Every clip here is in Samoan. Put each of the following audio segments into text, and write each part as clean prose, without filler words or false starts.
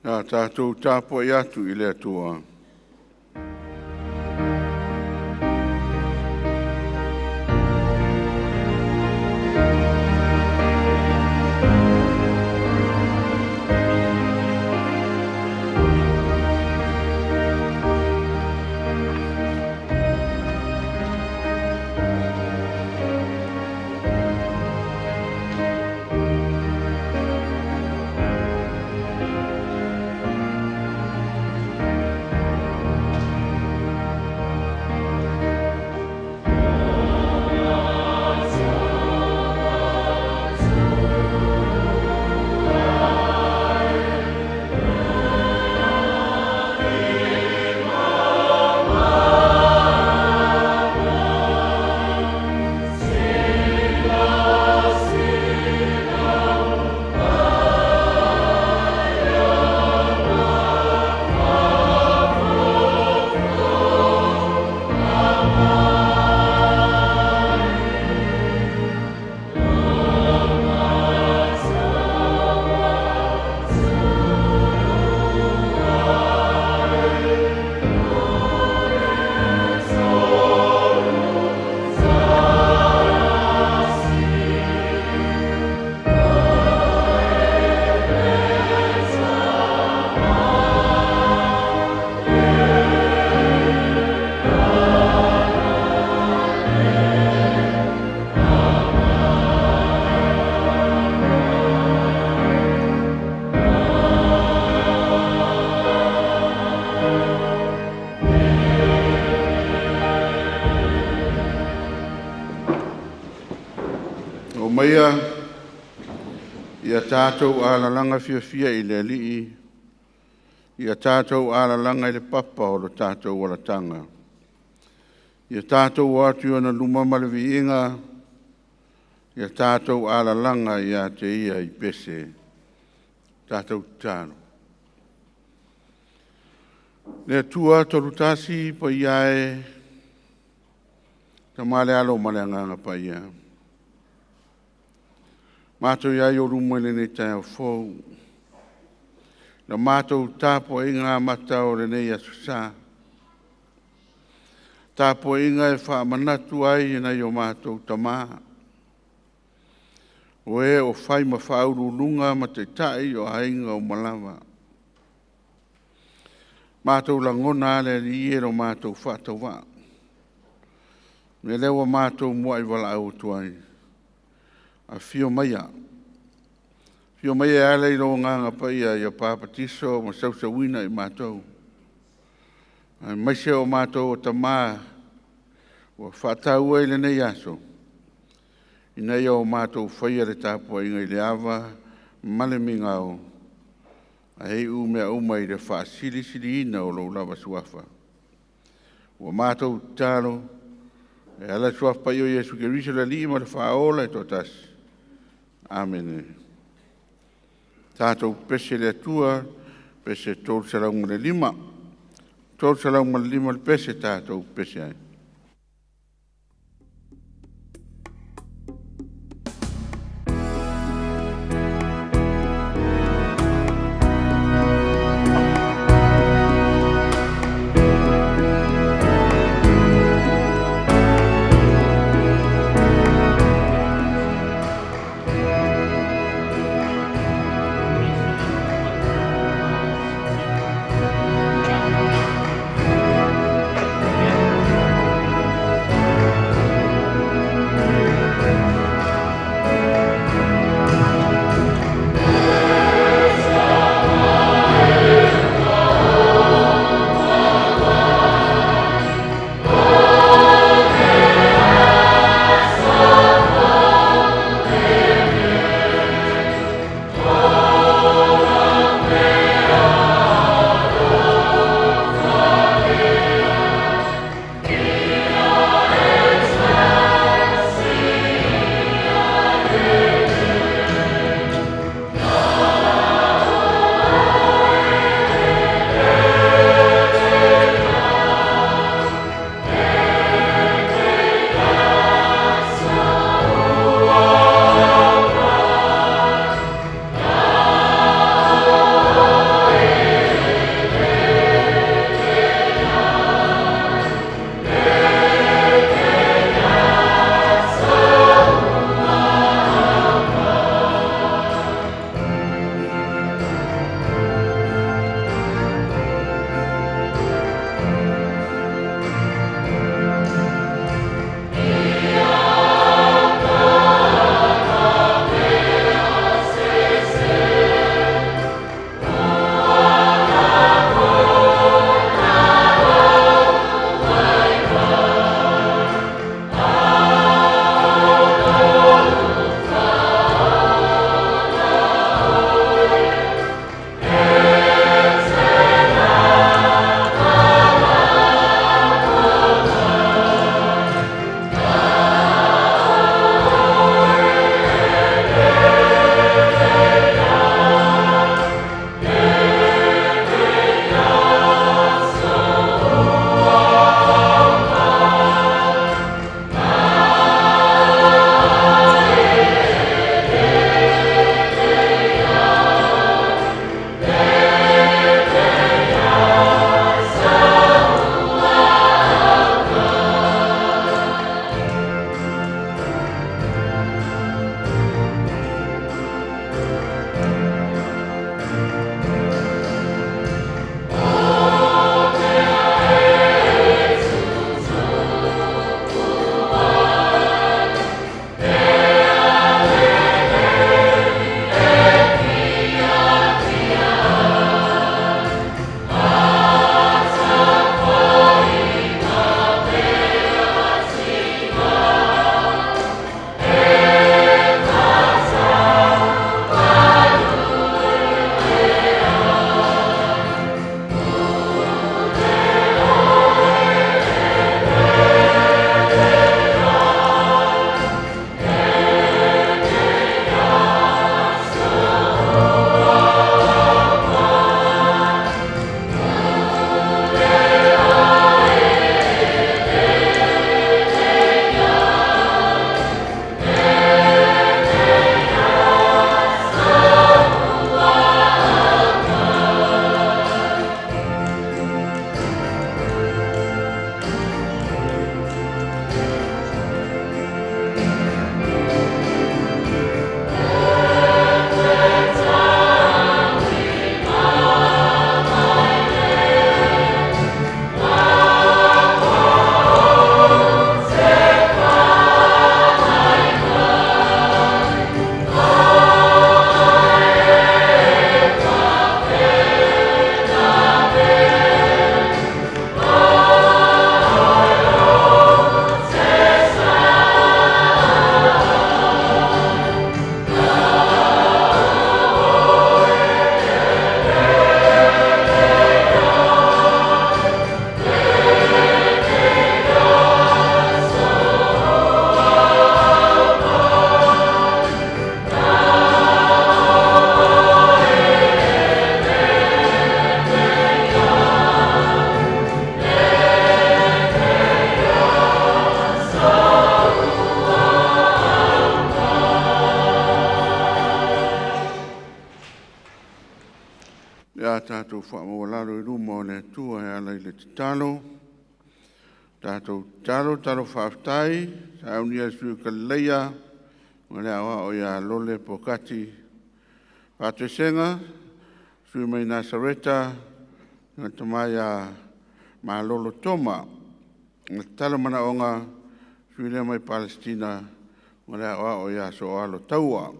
A tatou tapuai atu i le Atua. Omaia ia tatou alalaga fiafia i le Alii, ia tatou alalaga i le papa o lo tatou olataga. Ia tatou o atu i ona luma ma le viiga, ia tatou alalaga ia te ia i pese. Tatou tatalo. Le Atua tolu tasi paia e, Tama le Alo ma le Agaga Paia. Matou i ai o luma i lenei taeao fou, na matou tapuaiga amata o lenei aso sa, tapuaiga e faamanatu ai e nai o matou tama, o e o fai ma faauluuluga ma taitai o aiga uma lava. Matou lagona a le Alii e lo matou faatauvaa, mea lea ua matou muai valaau atu ai, afio maia, afio maia e ala i lou Agaga Paia ia papatiso ma sausuina i matou, aemaise o matou o tama ua faataua i lenei aso, ina ia o matou faia le tapuaiga i le ava ma le migao, ae iu mea uma i le faasilisiliina o lou lava suafa. Ua matou tatalo e ala i le suafa paia o Iesu Keriso le Alii ma le Faaola e toatasi. Amene. Tatou pepese i le Atua, pese 305, 305 le pese tatou pepese ai. tatou faamaualalo i luma o le Atua e ala i le tatalo. Tatou tatalo, talo faafetai, saunia e le sui usufono o Kalileia ma le Aoao ia Lole Poakati. Faatoesega, sui usufono mai Nasareta, le tama ia Malolo Toma. Le tatalo manaoga, sui lea mai Palesitina ma le Aoao ia Sooalo Taua.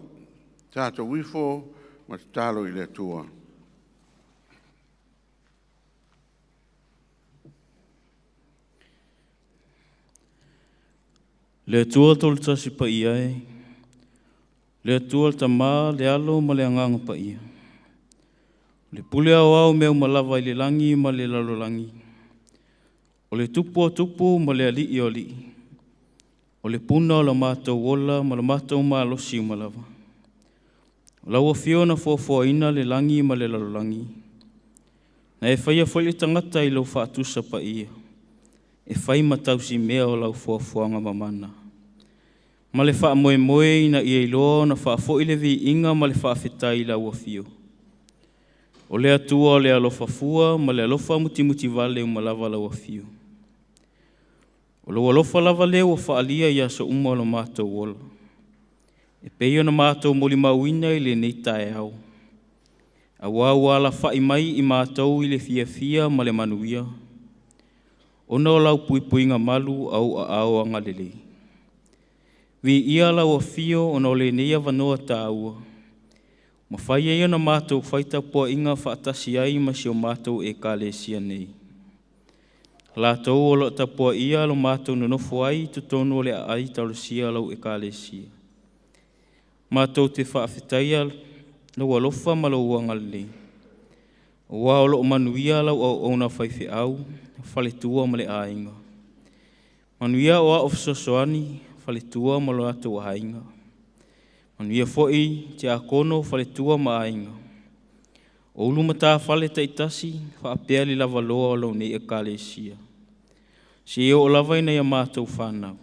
Tatou ifo ma tatalo i le Atua. Le Atua Tolotasi Paia e, le Atua le Tama, le Alo ma le Agaga Paia. Le pule ao ao mea uma lava i le lagi ma le lalolagi. O le tupu o tupu ma le alii o alii. O le puna o la matou ola ma le matou malosi uma lava. O lau afio na foafoaina le lagi ma le lalolagi. Na e faia foi le tagata i lou faatusa paia. E fai ma tausimea o lau foafoaga mamana. Ma le faamoemoe ina ia iloa ona faafoi le viiga ma le faafetai i lau afio. O le Atua o le alofa fua ma le alofa mutimutivale uma lava lau afio. O lou alofa lava lea ua faaalia i aso uma o lo matou ola. E pei ona matou molimauina i lenei taeao. Auā ua alafai mai i matou i le fiafia ma le manuia, ona o lau puipuiga malu au aao agalelei. Viia lau afio ona o lenei avanoa taua, mafai ai ona matou fai tapuaiga faatasi ai ma si o matou ekalesia nei. Latou o lo o tapuaia lo matou nonofo ai i totonu o le aai talosia lau ekalesia. Matou te faafetaia lou alofa ma lou agalelei, auā o lo o manuia lau auauna faifeau, faletua ma le aiga. Manuia aoao fesoasoani, faletua ma lo latou aiga. Manuia foi tiakono, faletua ma aiga. O ulu matafale taitasi faapea le lavaloa o lou nei ekalesia. Seia oo lava ina ia matou fanau.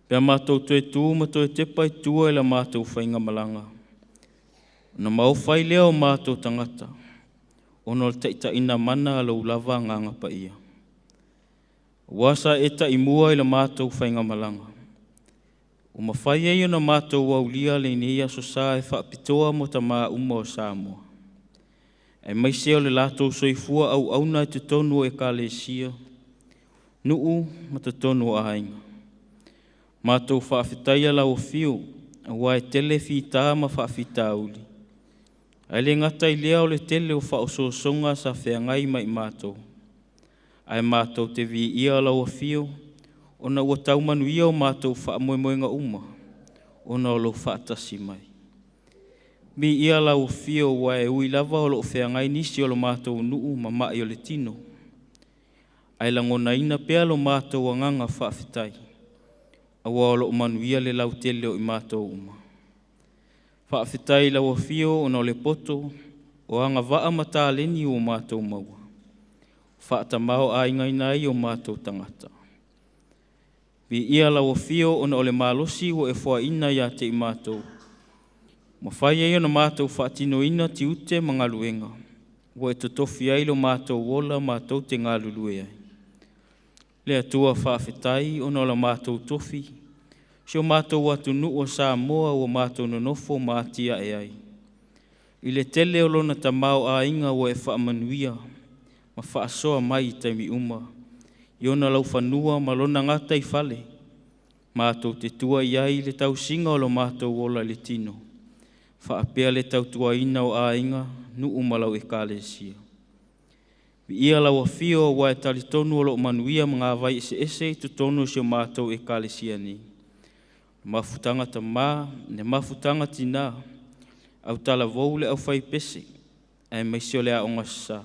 Pe a matou toe tu ma toe tepa i tua i la matou faigamalaga, ona maofa ai lea o matou tagata, ona o le taitaiina mana a lou lava Agaga Paia. Ua sa e taimua i la matou faigamalaga. Ua mafai ai ona matou aulia lenei aso sa e faapitoa mo tama uma o Samoa. Aemaise o le latou soifua auauna i totonu o ekalesia, nuu ma totonu o aiga. Matou faafetaia lau afio, auā e tele fita ma faafitauli. Ae le gata i lea o le tele o faaosoosoga sa feagai ma i matou. Ae matou te viia lau afio, ona ua tau manuia o matou faamoemoega uma, ona o lou faatasi mai. Viia lau afio ua e ui lava o lo o feagai nisi o lo matou nuu ma mai o le tino. Ae lagonaina pea lo matou agaga faafetai, auā o lo o manuia le lautele o i matou uma. Faafetai i lau afio ona o le poto, o agavaa ma taleni ua matou maua, faatamaoaigaina ai o matou tagata. Viia lau afio ona o le malosi ua e foaina ia te i matou, mafai ai ona matou faatinoina tiute ma galuega, ua e totofi ai lo matou ola matou te galulue ai. Le Atua faafetai ona o la matou tofi, si o matou atunuu o Samoa ua matou nonofo ma atiae ai. I le tele o lona tamaoaiga ua e faamanuia ma faasoa mai i taimi uma, i ona laufanua ma lona gataifale, matou te tua i ai i le tausiga o lo matou ola i le tino, faapea le tautuaina o aiga, nuu ma lau ekalesia. Viia lau afio aua e talitonu o lo o manuia magavai eseese i totonu o si o matou ekalesia nei. Mafutaga tamā, le mafutaga tinā, autalavou le aufaipese, aemaise o le aoga sasā.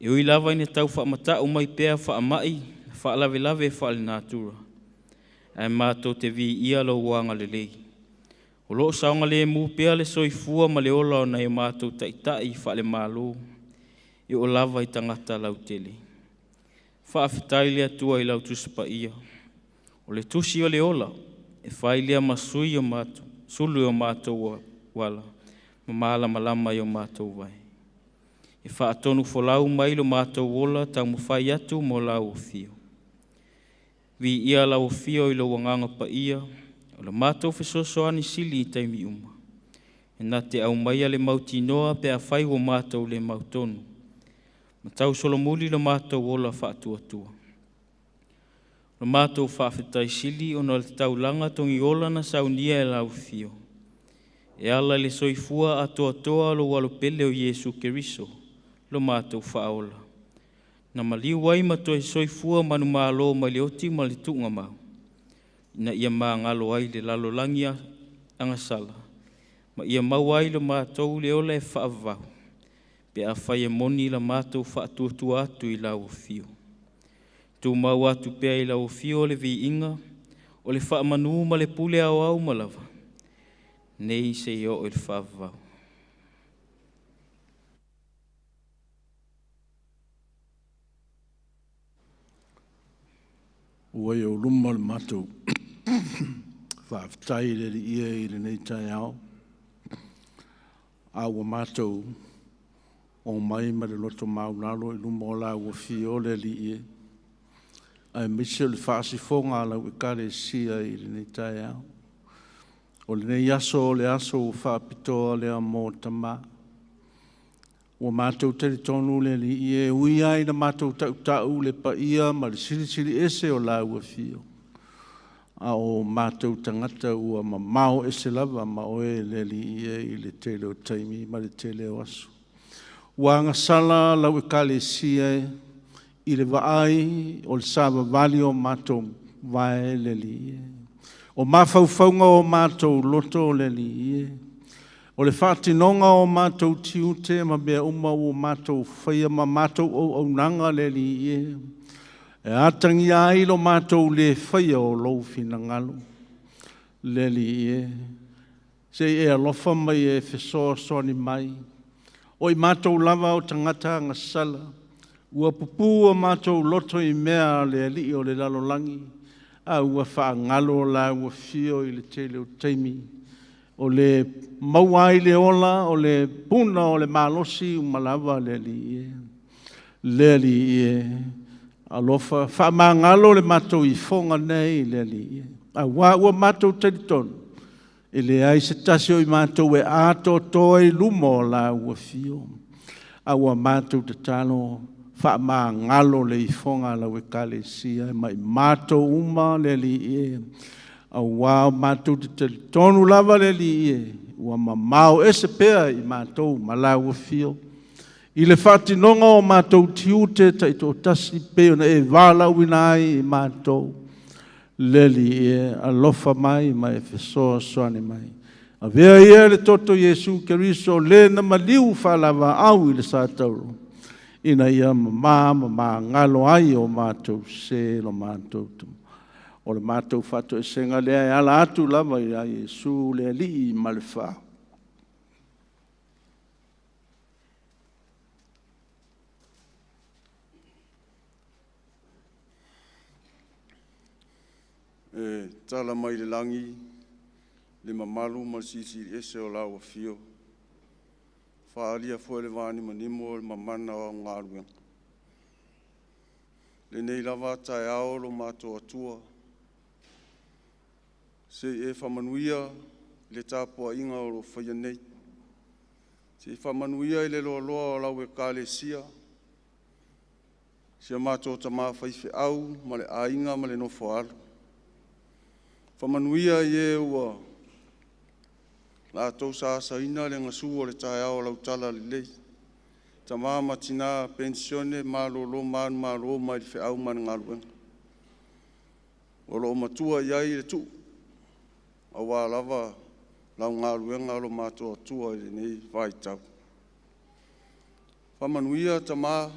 E ui lava ina tau faamata'u mai pea faamai faalavelave faalenatura, ae matou te viia lou agalelei. O lo o saogalemu pea le soifua ma le ola o nai o matou taitai faalemalo, e oo lava i tagata lautele. Faafetai le Atua i lau Tusi Paia. O le tusi o le ola, e fai lea ma sui o matou, sulu i o matou ala, ma malamalama i o matou vae. E faatonu folau mai lo matou ola taumafai atu mo lau afio. Viia lau afio i lou agaga paia, o le matou fesoasoani sili i taimi uma. E na te aumaia le mautinoa pe afai ua matou le mautonu. Ma tausolomuli lo matou ola faatuatua. Lo matou faafetai sili ona o le taulaga togiola na saunia e lau afio. E ala i le soifua atoatoa o lou Alo pele o Iesu Keriso, lo matou faaola. Na maliu ai ma toe soifua manumalo mai le oti ma le tuugamau, ina ia magalo ai le lalolagi agasala, ma ia maua ai lo matou le ola e faavavau, pe afai e moni la matou faatuatua atu i lau afio. Tumau atu pea i lau afio le viiga, o le faamanu ma le pule aoao uma lava, nei seia oo i le faavavau. Ua i ou luma le matou faafetai i le Alii e i lenei taeao, a ua matou omai ma le loto maualalo i luma o lau Afio le Alii e, aemaise o le faasifoga a lau Ekalesia i lenei taeao. O lenei aso o le aso ua faapitoa lea mo tama. Ua matou talitonu le Alii e ui lava ina matou tautau le paia ma le silisili ese o lau Afio, a o matou tagata ua mamao ese lava ma oe le Alii e i le tele o taimi ma le tele o aso. Ua agasala lau Ekalesia i le vaai o le savavali o matou vae le Alii e. O mafaufauga o matou loto le Alii e. O le faatinoga o matou tiute ma mea uma ua matou faia ma matou auaunaga le Alii e, e atagia ai lo matou le faia o lou finagalo le Alii e. Se i e alofa mai e fesoasoani mai. O i matou lava o tagata agasala, ua pupū o matou loto i mea a le alii o le lalolagi, a ua faagalo lau afio i le tele o taimi. O le maua ai le ola, o le puna o le malosi uma lava le Alii e. Le Alii e, alofa, faamagalo le matou ifoga nei le Alii e. Auā ua matou talitonu, e leai se tasi o i matou e atoatoa i luma o lau afio. A ua matou tatalo, faamagalo le ifoga a lau Ekalesia ma i matou uma le Alii e. Auā o matou te talitonu lava le Alii e, ua mamao ese pea i matou ma lau afio. I le faatinoga o matou tiute taitoatasi pei ona e valaauina ai i matou, le Alii e, alofa mai ma e fesoasoani mai. Avea ia le toto Iesu Keriso le na maliu faalavaau i le satauro, ina ia mamā ma magalo ai o matou sē lo matou o le matou faatoesega lea e ala atu lava ia Iesu le Alii ma le Faa. E tala mai le lagi le mamalu ma le silisili ese o lau afio, faaalia foi e le vanimonimo le mamana o au galuega. Lenei lava taeao lo matou Atua, se i e faamanuia i le tapuaiga o lo o faia nei. Se i faamanuia i le loaloa o lau Ekalesia, si o matou tama faifeau ma le aiga ma le nofo-a-alo. Faamanuia i e ua latou saasaina le gasu o le taeao o lau talalelei, tama ma tina penisione malolo manumalo mai le feau ma le galuega, o lo o matua i ai le tuu aua lava lau galuega lo matou Atua i lenei vaitau. Faamanuia tama i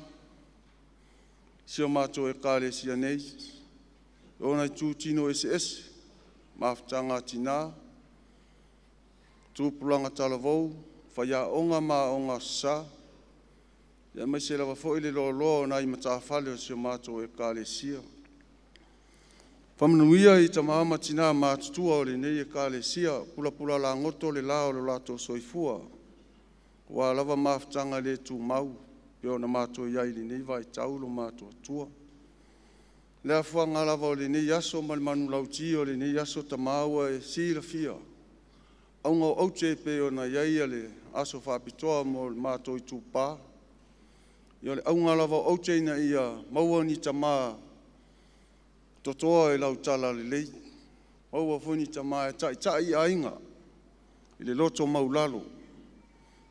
si o matou Ekalesia nei i ona itutino eseese, Mafutaga a Tina, Tupulaga Talavou, Faiaoga ma Aoga Aso Sa, aemaise lava foi le loaloa o nai matafale o si a matou Ekalesia. Faamanuia i tama ma tina matutua o lenei Ekalesia, pulapula lagoto le la o lo latou soifua aua lava mafutaga le tumau. pei ona matou i ai i lenei vaitau lo matou Atua. Le afuaga lava o lenei aso ma le manulauti o lenei aso, Tama, ua e silafia auga o aute e pei ona i ai le aso faapitoa mo le matou itupa. Ia, o le auga lava o aute ina ia maua ni tama totoa i lau talalelei, maua foi ni tama e taitai aiga i le loto maualalo,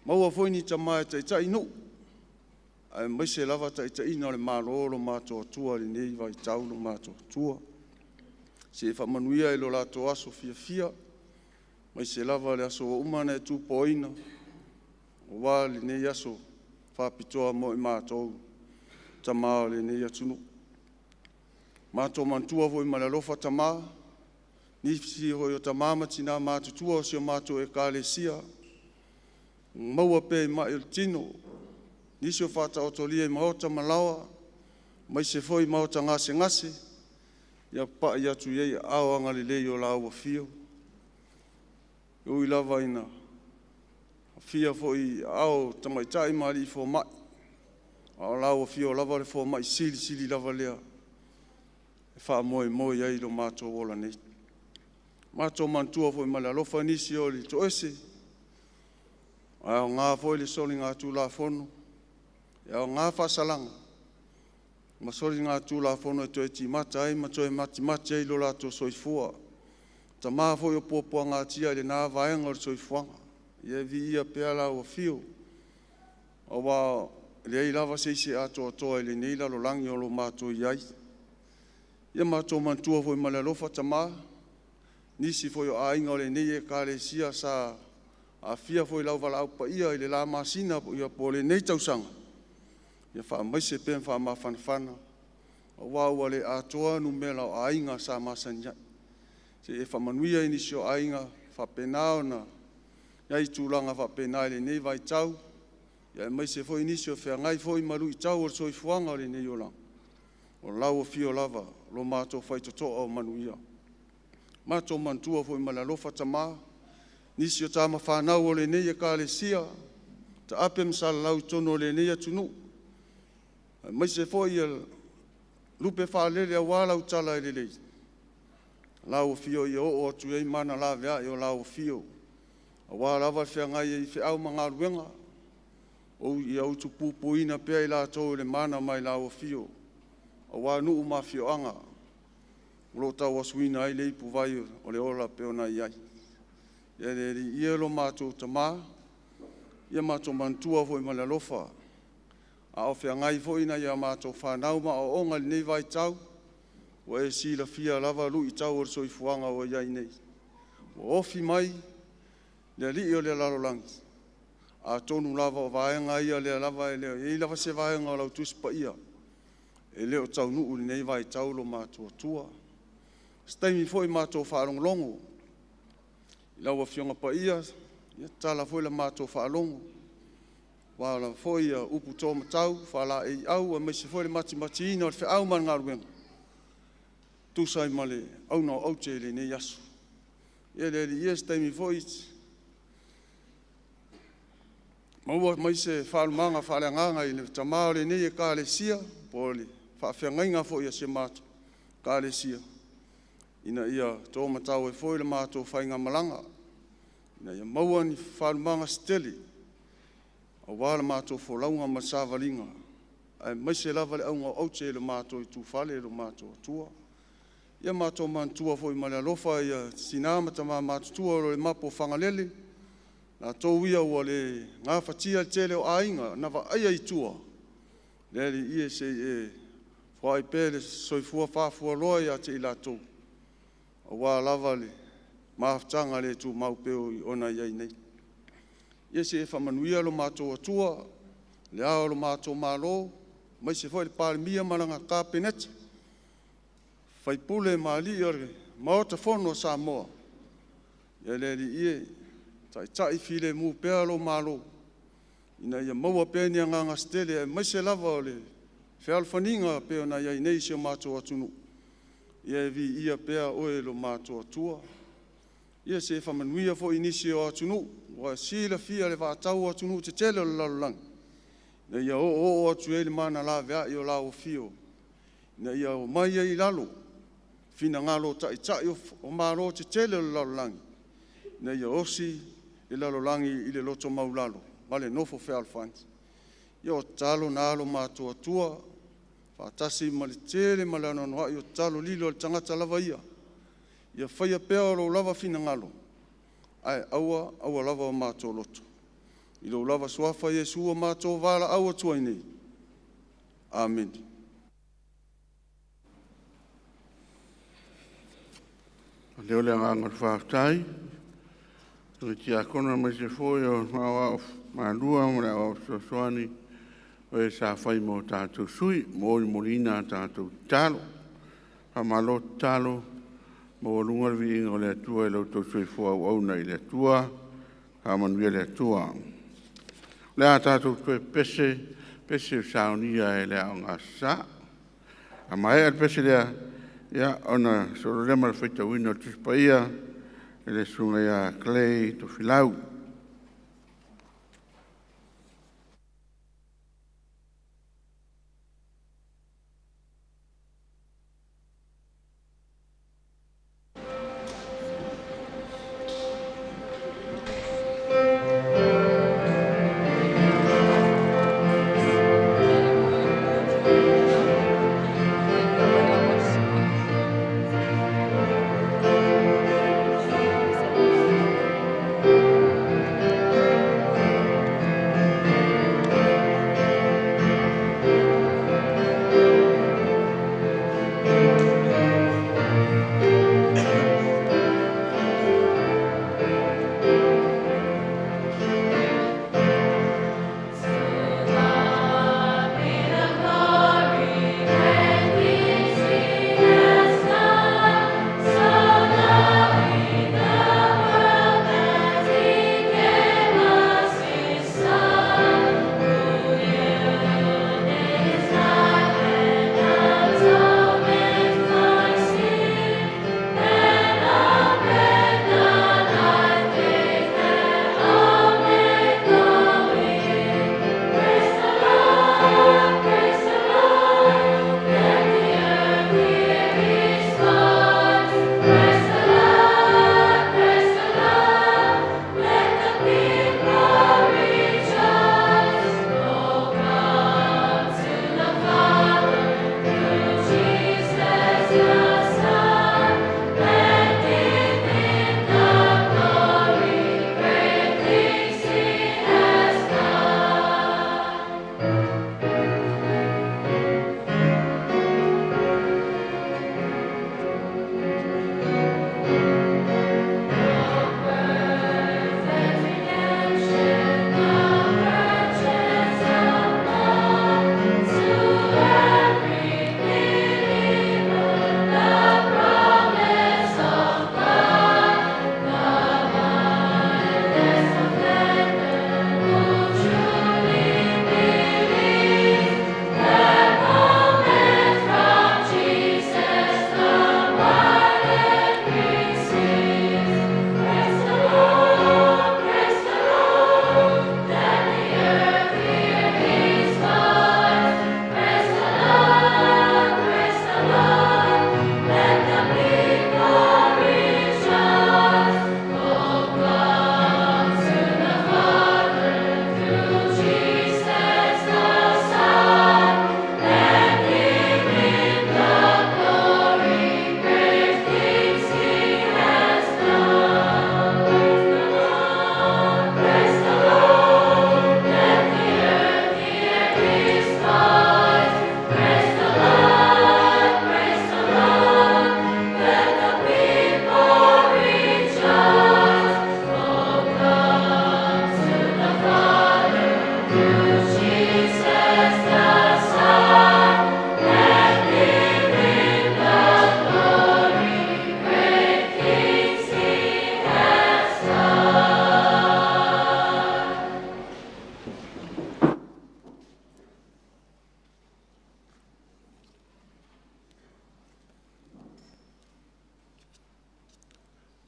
maua foi ni tama e taitai nuu, aemaise lava taitaiga o le Malo o lo matou Atua i lenei vaitau lo matou Atua. Se i faamanuia i lo latou aso fiafia, aemaise lava le aso ua uma ona e tupuaina, aua lenei aso faapitoa mo i matou tama o lenei atunuu. Matou manatua foi ma le alofa tama, nisi foi o tama ma tina matutua o si o matou Ekalesia, maua pea i mai o le tino, nisi o faataotolia i maota ma laoa, aemaise foi maota gasegase, ia papai atu i ai aao agalelei o lau Afio. E ui lava ina afia foi i aao o tamaitai ma alii fomai, a o lau Afio lava o le fomai silisili lava lea e faamoemoe i ai lo matou ola nei. Matou manatua foi ma le alofa nisi o le toese, ae aoga foi le soligatulafono, e aoga faasalaga ma soligatulafono e toe timata ai ma toe matimati ai lo latou soifua. Tama foi o puapuagatia i lena vaega o le soifuaga, ia viia pea lau Afio, aua e leai lava se isi e atoatoa i lenei lalolagi o lo o matou i ai. Ia matou manatua foi ma le alofa tama, nisi foi o aiga o lenei Ekalesia sa aafia foi i lau valaau paia i le la masina po o lenei tausaga, ia faamaise pea ma faamafanafana, aua ua le atoa numera o aiga sa masani ai. Se i e faamanuia i nisi o aiga faapena ona i ai tulaga faapena i lenei vaitau, aemaise foi nisi o feagai foi ma luitau o le soifuaga o lenei olaga, o lau Afio lava o lo matou faitotoa o manuia. Matou manatua foi ma le alofa tama, nisi o tama fanau o lenei Ekalesia, taape ma salalau i totonu o lenei atunuu, aemaise foi ia lupe faalele aua lau tala lelei, lau Afio ia oo atu i ai mana laveai o lau Afio, aua lava le feagai ai i feau ma galuega, ia utupupuina pea i latou i le mana mai lau Afio, aua nuu ma afioaga o lo o tauasuina ai le ipuvai o le ola e pei ona i ai. Ia le Alii e, lo matou Tama, ia matou manatua foi ma le alofa, a o feagai foi nai a matou fanau ma aoaoga i lenei vaitau, ua e silafia lava luitau o le soifuaga ua i ai nei. Ua ofi mai le alii o le lalolagi, atonu lava o vaega ia o lea lava e le o i ai lava se vaega o lau Tusi Paia e le o taunuu i lenei vaitau lo matou Atua. O se taimi foi matou faalogologo i lau Afioga Paia, ia tatala foi la matou faalogo, aua lava foi upu to matau, faalaeiau, aemaise foi le matimatiina o le feau ma le galuega, e tusa ai ma le auga o aute i lenei aso. Ia le Alii e, se taimi foi maua mai se faalumaga faaleagaga i le tama o lenei Ekalesia po o le faafeagaiga foi a si a matou Ekalesia, ina ia to matau ai foi le matou faigamalaga, ina ia maua ni faalumaga se tele aua le matou folauga ma le savaliga, aemaise lava le auga o aute i le matou itufale lo matou Atua. Ia matou manatua foi ma le alofa tina ma tama matutua o lo o i le mapu o Fagalele, latou ia ua le gafatia le tele o aiga na vaaia i tua, le Alii e, se i e foai pea le soifua faafualoa ia te i latou, aua lava le mafutaga le tumau pei ona i ai nei. Ia se i e faamanuia lo matou Atua, Le Ao o lo matou Malo, aemaise foi le Palemia ma lana Kapeneta, sui usufono ma alii o le Maota Fono o Samoa. Ia le Alii e, taitai filemu pea lou Malo, ina ia maua pea ni agaga se tele aemaise lava o le fealofaniga pei ona i ai nei si o matou atunuu. Ia e viia pea Oe lo matou Atua. Ia se i e faamanuia foi i nisi o atunuu ua e silafia le vatau o atunuu tetele o le lalolagi. Ina ia oo atu i ai le mana laveai o la afio, ina ia omai ai i lalo finagalo o taitai o Malo tetele o le lalolagi, ina ia osi le lalolagi i le loto maualalo ma le nofo fealofani. Ia o tatalo na alo matuatua, faatasi ma le tele ma le anoanoai o tatalo lilo a le tagata lava ia, ia faia pea lou lava finagalo, ae aua aua lava o matou loto. I lou lava Suafa Iesu ua matou valaau atu ai nei. Amene. O lea o le agaga o le faafetai, o le tiakono aemaise foi o aoao malua ma le aoao fesoasoani o e sa fai mo tatou sui, molimoliina a tatou tatalo. Faamalo tatalo, maualuga le viiga o le Atua i lo outou soifua auauna i le Atua. Faamanuia le Atua. O le a tatou toe pese, pese saunia e le Aoga Aso Sa. A maea le pese lea, ia ona sosolo lea ma le faitauina o le Tusi Paia e le Susuga ia Clay Tofilau.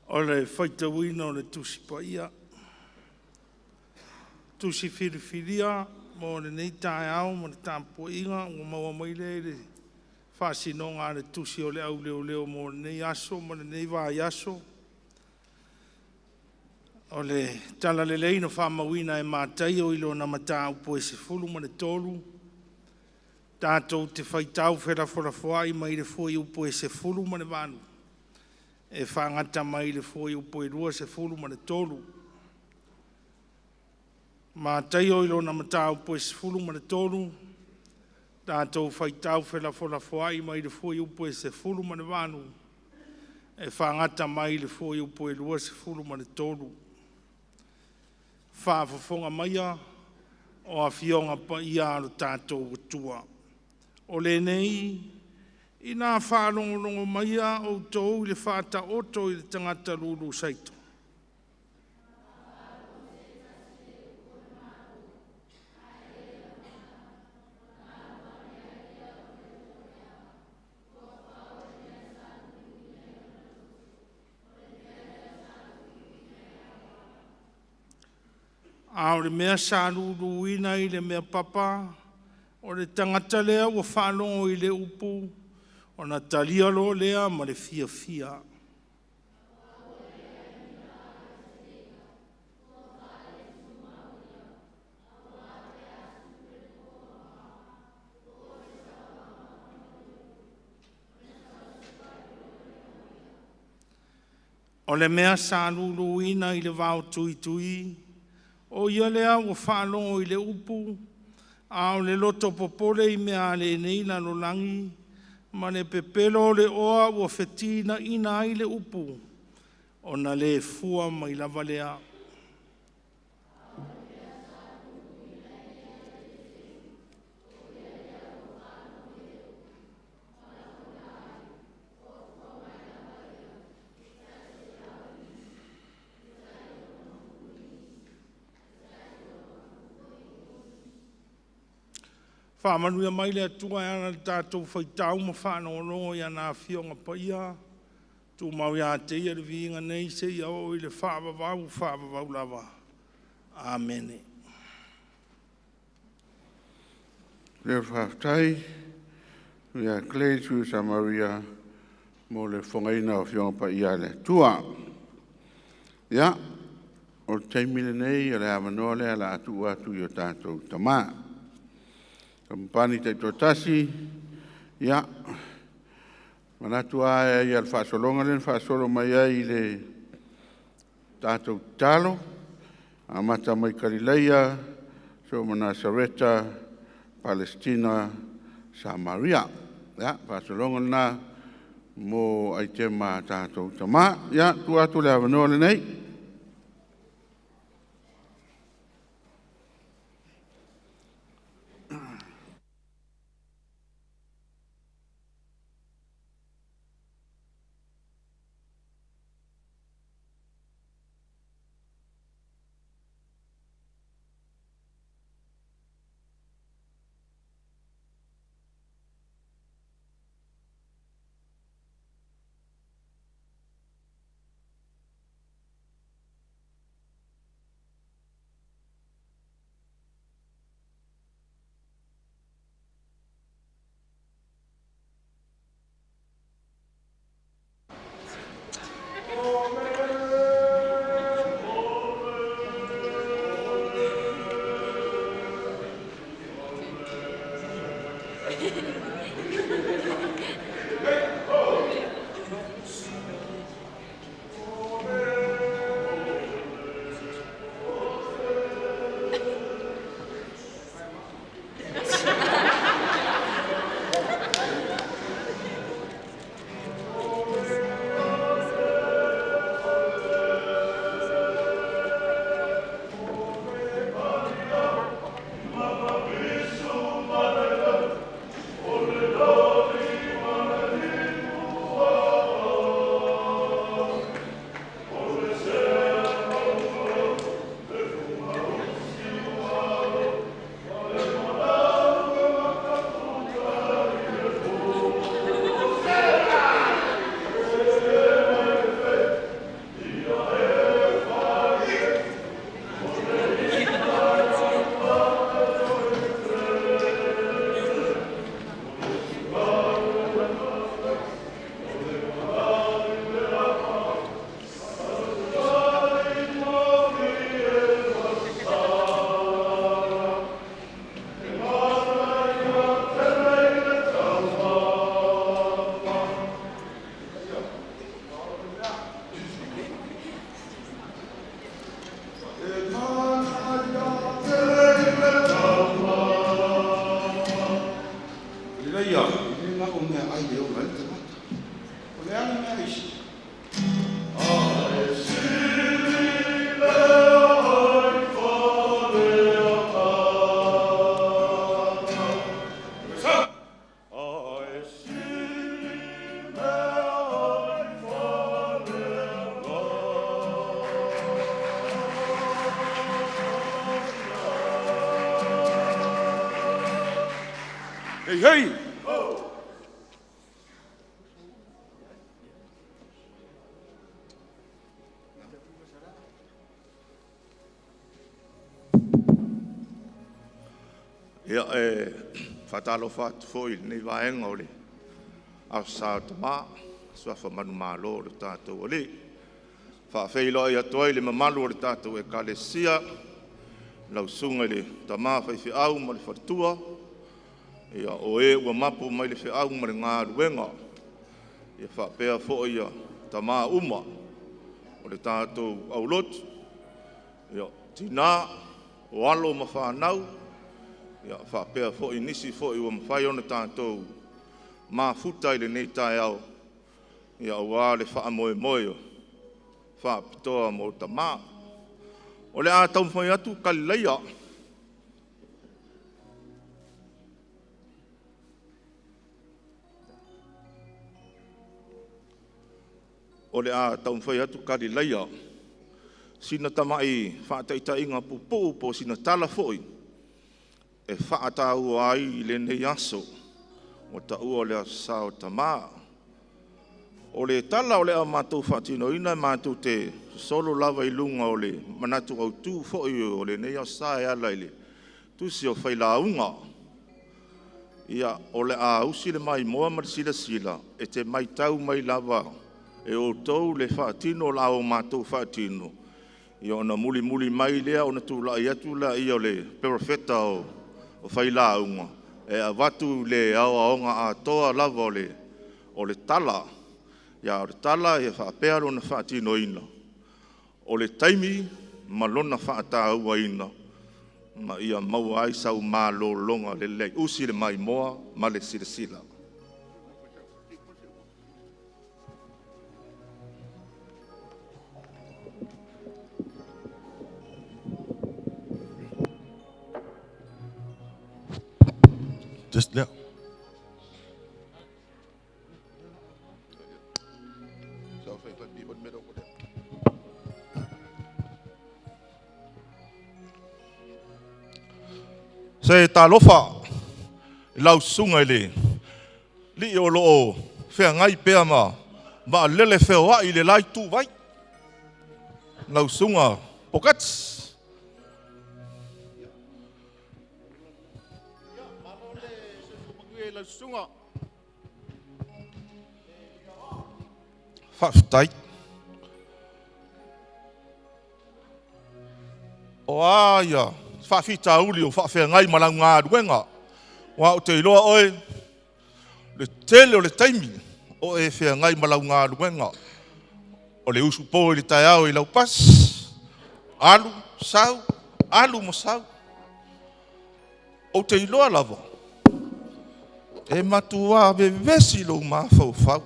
O le faitauina o le Tusi Paia. Tusi Filifilia mo lenei taeao ma le tapuaiga ua maua mai lea i le faasinoga a le tusi o le auleoleo mo lenei aso ma lenei vaiaso. O le tala lelei na faamauina e Mataio i lona mataupu e 13, tatou te faitau felafolafoai mai le fuaiupu e 18 e faagata mai le fuaiupu e 23. Mataio i lona mataupu e 13, tatou faitau felafolafoai mai le fuaiupu e 18 e faagata mai le fuaiupu e 23. Faafofoga maia o Afioga Paia a lo tatou Atua. O lenei, ina faalogologo maia outou i le faataoto i le tagata lulu saito, a o le mea sa luluina i le mea papa, o le tagata lea ua faalogo i le upu, ona talia loa lea ma le fiafia. O le mea sa luluina i le vao tuitui, o ia lea ua faalogo i le upu, a o le loto popole i mea a lenei lalolagi, ma le pepelo o le oa ua fetinaina ai le upu, ona le fua mai lava lea. Faamanuia mai le Atua e ala i le tatou faitau ma faalogologo i ana afioga paia, tumau ia te Ia le viiga nei seia oo i le faavavau, faavavau lava. Amene. Le faafetai ia Clay Sui Samaria mo le fofogaina o Afioga Paia a le Atua. Ia, o le taimi lenei o le avanoa lea o le a tuu atu i o tatou tama. Kamupani taitoatasi, ia, manatu lava e ai o le faasologa lea na faasolo mai ai i le tatou tatalo, amata mai Kalileia, se'o ma Nasareta, Palesitina, Samaria. Ia, faasologa lena mo aitema a tatou tama. Ia, tuu atu le avanoa lenei. Hei, hei! Ia, e faatalofa atu foi i lenei vaega o le Aso Sa o Tama, suafa manumalo o le tatou Alii. E faafeiloai atu ai i le mamalu o le tatou Ekalesia, lau Susuga i le Tama Faifeau ma le Faletua, o e ua mapu mai le feau ma le galuega, faapea foi tama uma o le tatou aulotu, o tina, o alo ma fanau, faapea foi nisi foi ua mafai ona tatou mafuta i lenei taeao aua le faamoemoe faapitoa mo tama. O le a taumafai atu Kalileia. O le a taumafai atu Kalileia, sina tamai faataitaiga puupuu po o sina tala foi e faataua ai lenei aso ua taua o le Aso Sa o Tama. O le tala o le a matou faatinoina, matou te sosolo lava i luga o le manatu autu foi o lenei Aso Sa e ala i le tusi o Failauga. Ia, o le a usi le maimoa ma le silasila e te matau mai lava e outou le faatino o la matou faatino, ona mulimuli mai lea ona tulai atu lea o le perofeta o Failauga e avatu le aoaoga atoa lava o le tala. A o le tala e faapea lona faatinoina, o le taimi ma lona faatauaina ma ia maua ai sau malologa lelei. Usi le maimoa ma le silasila. Se talofa i lau susuga i le alii o lo o feagai pea ma vaalele feoai i le la ituvai, lau susuga Poketti. Faafetai. O a faafitauli o faafeagai ma lau galuega, aua ou te iloa oe, le tele o le taimi o e feagai ma lau galuega, o le usupo i le taeao i lau pasi, alu, sau, alu ma sau. Ou te iloa lava, e matua vevesi lou mafaufau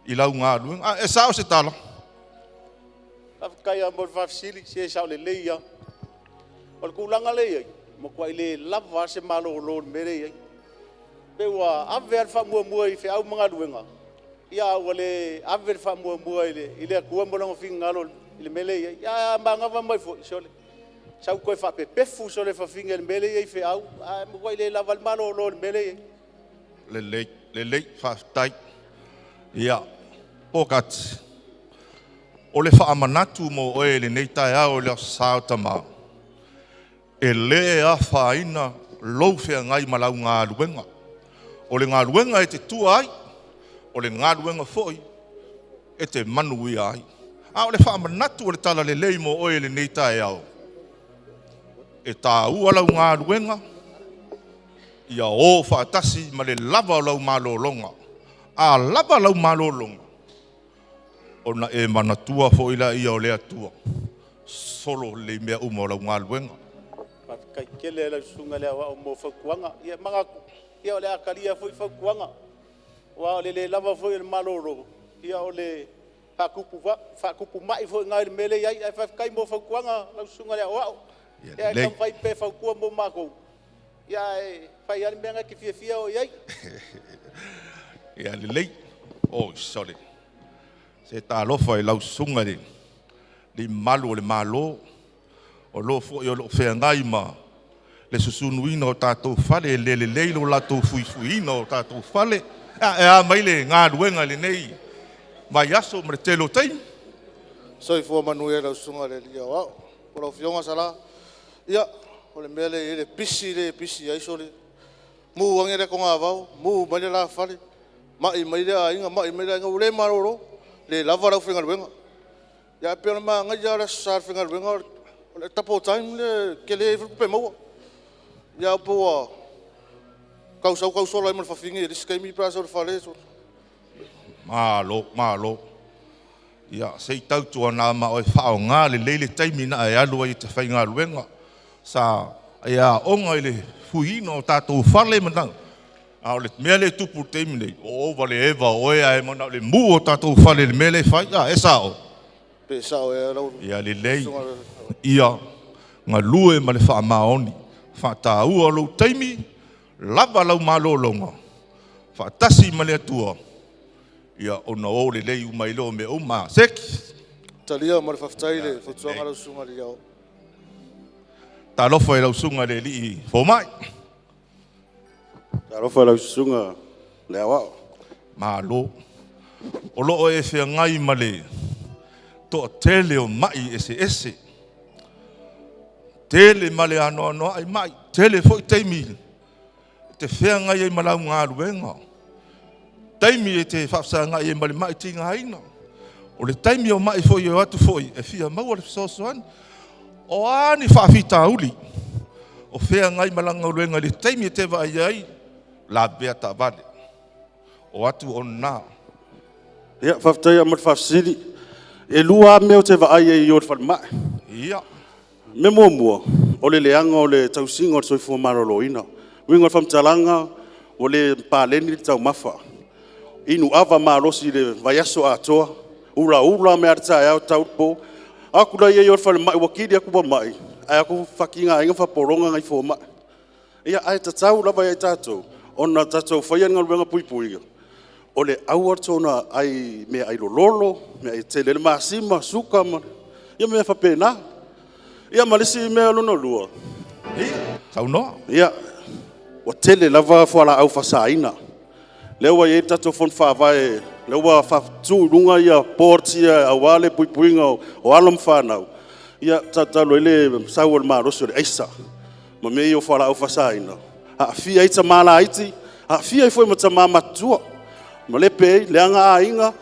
i lau galuega. E sao se tala? Faafetai lava mo le faafesili, se e sao lelei lava. O le tulaga lea e i ai, e matuai le lava lava se malolo i le mea lea e i ai. E pei ua ave lava le faamuamua i feau ma galuega, ae ua le ave le faamuamua i le Atua ma Lona finagalo i le mea lea e i ai. Ae a manava mai foi, sole, sau toe faapepefu solo e fafine i le mea lea e i ai i feau, ae matuai le lava a le malolo i le mea lea e i ai. Lelei, lelei, faafetai. Ia, Pokai, o le faamanatu mo oe i lenei taeao i le Aso Sa o Tama, e le afaina lou feagai ma lau galuega. O le galuega e te tua ai, o le galuega foi e te manuia ai. A o le faamanatu o le talalelei mo oe i lenei taeao, e taua lau galuega, ia o faatasi ma le lava o lau malologa. A lava lau malologa, ona e manatua foi lea o le Atua, solo lelei mea uma o lau galuega. Faafetai tele lava i lau Susuga i le Aoao mo fautuaga. Ia e manatu o le a talia foi fautuaga, aua o le le lava foi o le malolo, o le faatupu mai foi lena i le mea lea e i ai. Ae faafetai mo fautuaga lau Susuga i le Aoao. Ia taumafai pea e fautua mo matou, ae fai lava le mea lena e te fiafia oe i ai. Ia lelei. Oi sole, se talofa i lau susuga i le alii mamalu o le Malo, o lo foi o lo o feagai ma Le susunuina o tatou fale, e le lelei lo latou fuifuiina o tatou fale. E a mai le galuega i lenei vaiaso ma le tele o taimi? Soifua manuia lau Susuga i le Alii Aoao po o lau Afioga Sala. Ia, o le mea lea e i ai le pisi lea e pisi ai sole, mumu ane le atogavao, mumu mai le la fale, mai mai lea aiga, mai mai lea aiga, ua le malolo, le lava le aufaigaluega. Ae pei o le manaia lava o le Aso Sa i le faigaluega o le double time le tele ai foi le tupe maua. Ae pei ua tau sau tau sola ai ma le fafine i le isi taimi pe a sau i le fale sole. Malo, malo. Ia, se i tautuana ma oe faaaoga lelei le taimi na e alu ai e te faigaluega. Sa e aoga i le fuiina o tatou fale ma a o le mea lea e tupu i le taimi nei, ua ova i le eva o oe ae manao e mu o tatou fale i le mea lea e fai. A, e sao? Pe sao ea lau Ia lelei. Susuga i le Ia galue ma le faamaoni. Faataua lou taimi, lava lau malologa, faatasi ma le Atua, ia ona o lelei uma ai lea o mea uma. Seki! Talia ma le faafetai le fautuaga lau Susuga i le Alii Aoao. Talofa i lau susuga i le alii fomai. Talofa i lau Susuga i le Aoao. Malo. O lo o e feagai ma le toatele o mai eseese. Tele ma le anoanoai mai, tele foi taimi e te feagai ai ma lau galuega, taimi e te faafesagai ai ma le mai tigaina, o le taimi o mai foi e o atu foi e fia maua le fesoasoani. O a ni faafitauli o feagai ma lau galuega i le taimi e te vaai ai, lavea taavale, o atu o lena. Ia, faafetai lava mo le faafesili. E lua lava mea ou te vaai ai i o i le falemai. O le mea muamua, o le leaga o le tausiga o le soifua maloloina. Uiga o le faamatalaga, ua le paleni le taumafa, inu ava malosi i le vaiaso atoa, ulaula mai lava i le taeao tau i le po. O atu la i o i le falemai ua kili atu ua mai, ae o atu faatigaina ma faapologa nai fomai. Ia, ae tatau lava ia i tatou ona tatou faia ni galuega puipuia, o le aua le soona ai meaai lololo, meaai e tele ai le masima, suka ma mea faapena. Ia ma le isi mea lona lua, Ia, saunoa. Ia, ua tele lava fualaau faasaina, lea ua i ai le tatou fono faavae lea ua faatu i luga boards ia aua le puipuiga o alo ma fanau, ia e tatalo ai le sau o le malosi o le aisa ma mea ia o fualaau faasaina, aafia ai tama laiti, aafia ai foi ma tama matutua, malepe ai, leaga aiga,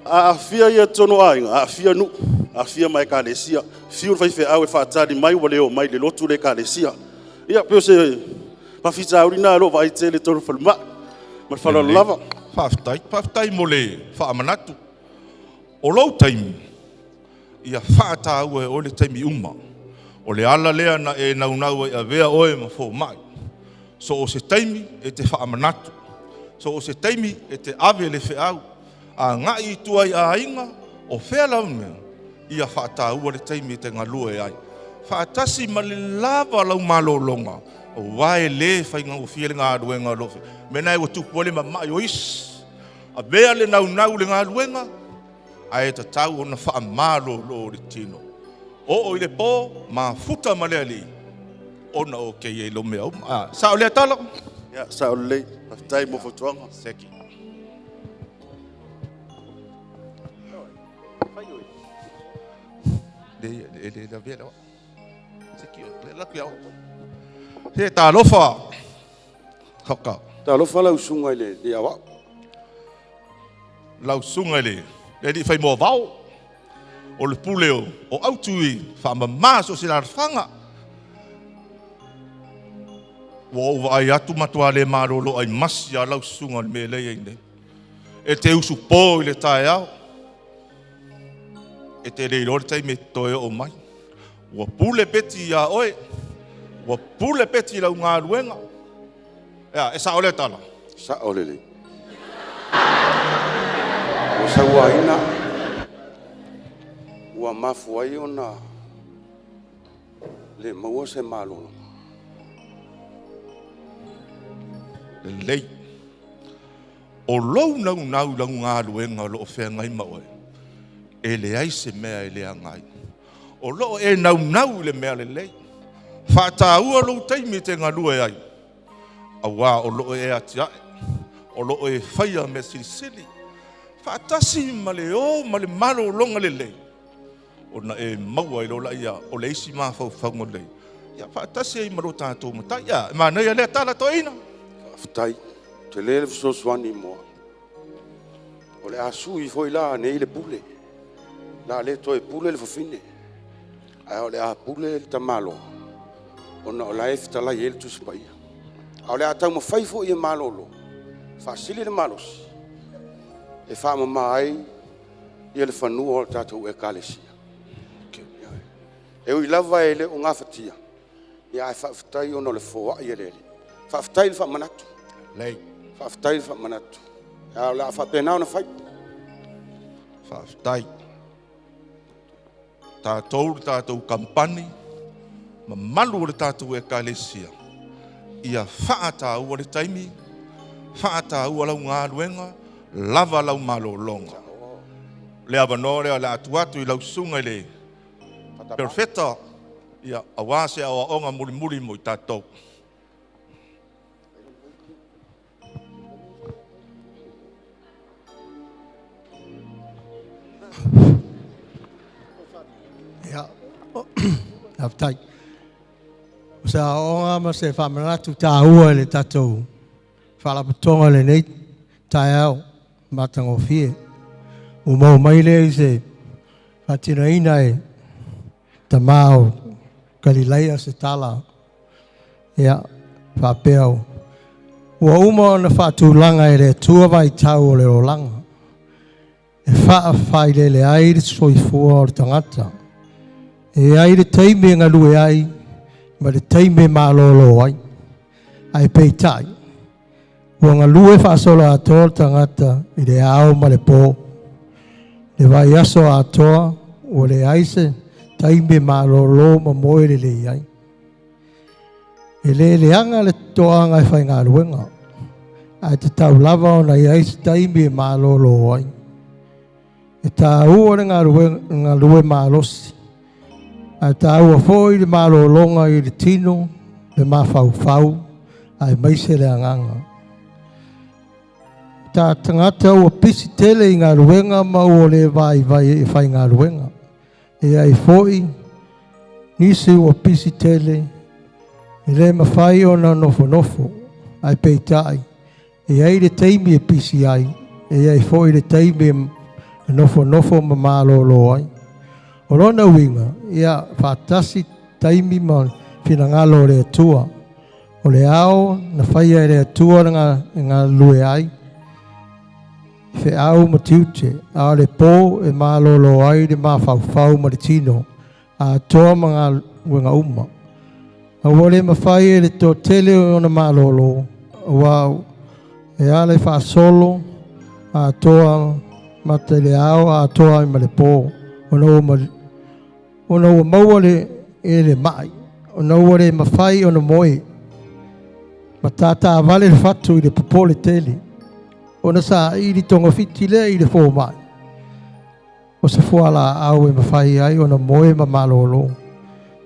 aafia totonu o aiga, aafia nuu, aafia ma Ekalesia. Fiu le faifeau e faatali mai ua le omai i le lotu le Ekalesia. Ia pei o se faafitauli lena o lo o vaai tele i totonu o falemai. Ma le faaaloalo lava. Faafetai. Faafetai mo le faamanatu. O lou taimi, ia faataua e oe le taimi uma. O le ala lea na e naunau ai e avea oe ma fomai. So o se taimi e te faamanatu, so o se taimi e te ave le feau, agai i tua i aiga, o fea lau mea, ia faataua le taimi e te galue ai. Faatasi ma le lava lau malologa, aua e le faigofie le galuega o lo o mea ua tupu ai le mamai o isi. Avea le naunau i le galuega, ae tatau ona faamalolo le tino. Oo i le po, mafuta ma le Alii, ona o ke i lo mea uma. Ah, sao lea tala? Ia, sao lelei. Faafetai mo fautuaga. Seki. Le le le le vea le Seki le la pia. Se talofa. Hoka. Talofa lau susuga i le Aoao. Lau susuga i le alii fai moavao, o le pule o autu i faamama so o se alaalafaga. Ua ou vaai atu matua le malolo ai masi a lau susuga i le mea lea e i ai nei. E te usupo i le taeao, e te le iloa le taimi e toe oo mai. Ua pule Peti ia oe, ua pule Peti i lau galuega. Ea, e sao lea tala? Sao lelei. Ua sauaina, ua mafua ai ona le maua se malologa. Lelei. O lou naunau i lau galuega o lo o feagai ma oe, e leai se mea e leaga ai. O lo o e naunau i le mea lelei. Faataua lou taimi e te galue ai, auā o loo e atiae, o loo e faia mea silisili, faatasi ma le o ma le malologa lelei, ona e maua ai loa lea o le isi mafaufauga lelei, ia faatasi ai ma lo tatou Matai. Ia, e manaia lea tala toeaina. Faafetai. Tele le fesoasoani mo au. O le a sui foi la nei le pule. O le a le toe pule le fafine, ae o le a pule le tamaloa ona o la e fetalai i ai le Tusi Paia. A o le a taumafai foi e malolo, faasili le malosi e faamama ai le fanua o le tatou Ekalesia. E ui lava e le o gafatia, ae faafetai ona o le foai a le Alii. Faafetai le faamanatu. Faafetai le faamanatu. Ae o le a faapena ona fai. Faafetai. Tatou le tatou kamupani, mamalu o le tatou Ekalesia, ia faataua le taimi, faataua lau galuega, lava lau malologa. Le avanoa lea o le a tuu atu i lau susuga i le Perofeta, ia, aua se aoaoga mulimuli mo i tatou. Ia, faafetai. O se aoaoga ma se faamanatu taua i le tatou faalapotopotoga i lenei taeao matagofie. Ua maua mai lea i se faatinoina e tama o Kalilaia se tala ia faapea ua uma ona faatulaga e le Atua vaitau o le olaga e faafailele ai le soifua o le tagata. E i ai le taimi e galue ai ma le taimi e malolo ai. Ae peitai, ua galue faasoloatoa le tagata i le ao ma le po. Le vaiaso atoa ua leai se taimi e malolo ma moe lelei ai. E le leaga le toaga e faigaluega, ae tatau lava ona i ai se taimi e malolo ai. E taua le galue malosi, ae taua foi le malologa i le tino, le mafaufau, aemaise le agaga. Ta tagata ua pisi tele i galuega ma ua le vaivai e faigaluega. E ai foi nisi ua pisi tele, e le mafai ona nofonofo, ae peitai, e i ai le taimi e pisi ai, e i ai foi le taimi e nofonofo ma malolo ai. O lona uiga, ia faatasi taimi ma finagalo o le Atua. O le ao na faia e le Atua e galulue ai, feau ma tiute, a o le po e malolo ai le mafaufau ma le tino, atoa ma galuega uma. A ua le mafai e le toatele ona malolo, aua e ala i faasolo atoa mata i le ao atoa ai ma le po, ona ua maua le, e le mai, ona ua le mafai ona moe, ma tātāvale le fatu i le popole tele, ona saili togafiti lea i le fomai, o se fualaau e mafai ai ona moe ma malolo.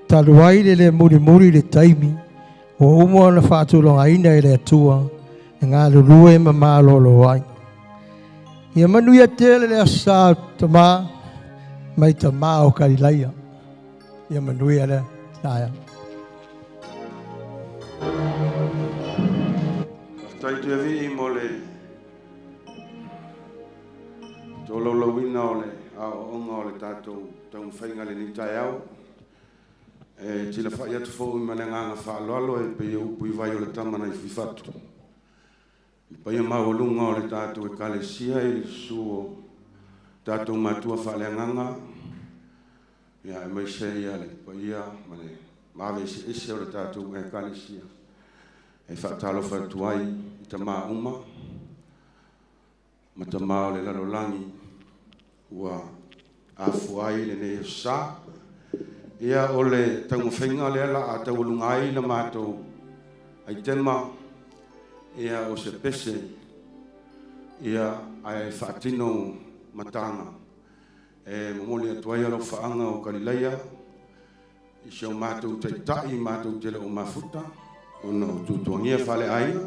Talu ai le le mulimuli le taimi, ua uma ona faatulagaina e le Atua e galulue ma malolo ai. Ia manuia tele le Aso Sa o Tama mai Tama o Kalilaia. Ia manuia le taeao. Faafetai Tuiavii mo le tolaulauina o le aoaoga o le tatou taumafaiga i lenei taeao. E tilafai atu foi ma le agaga faaaloalo e pei o upu i vai o le tama nai Fuifatu. Le paia maualuga o le tatou Ekalesia i le susu o tatou matua faaleagaga, ia aemaise ia le paia ma le vave eseese o le tatou Ekalesia. E faatalofa atu ai i tama uma ma tama o le lalolagi ua afua ai lenei aso sa. Ia o le taumafaiga lea la a taualuga ai la matou aitema, ia o se pese ia ae faatino mataga e momoli atu ai alofaaga o Kalilaia. I si o matou taitai matou te le o mafuta ona o tuatuagia faaleaiga.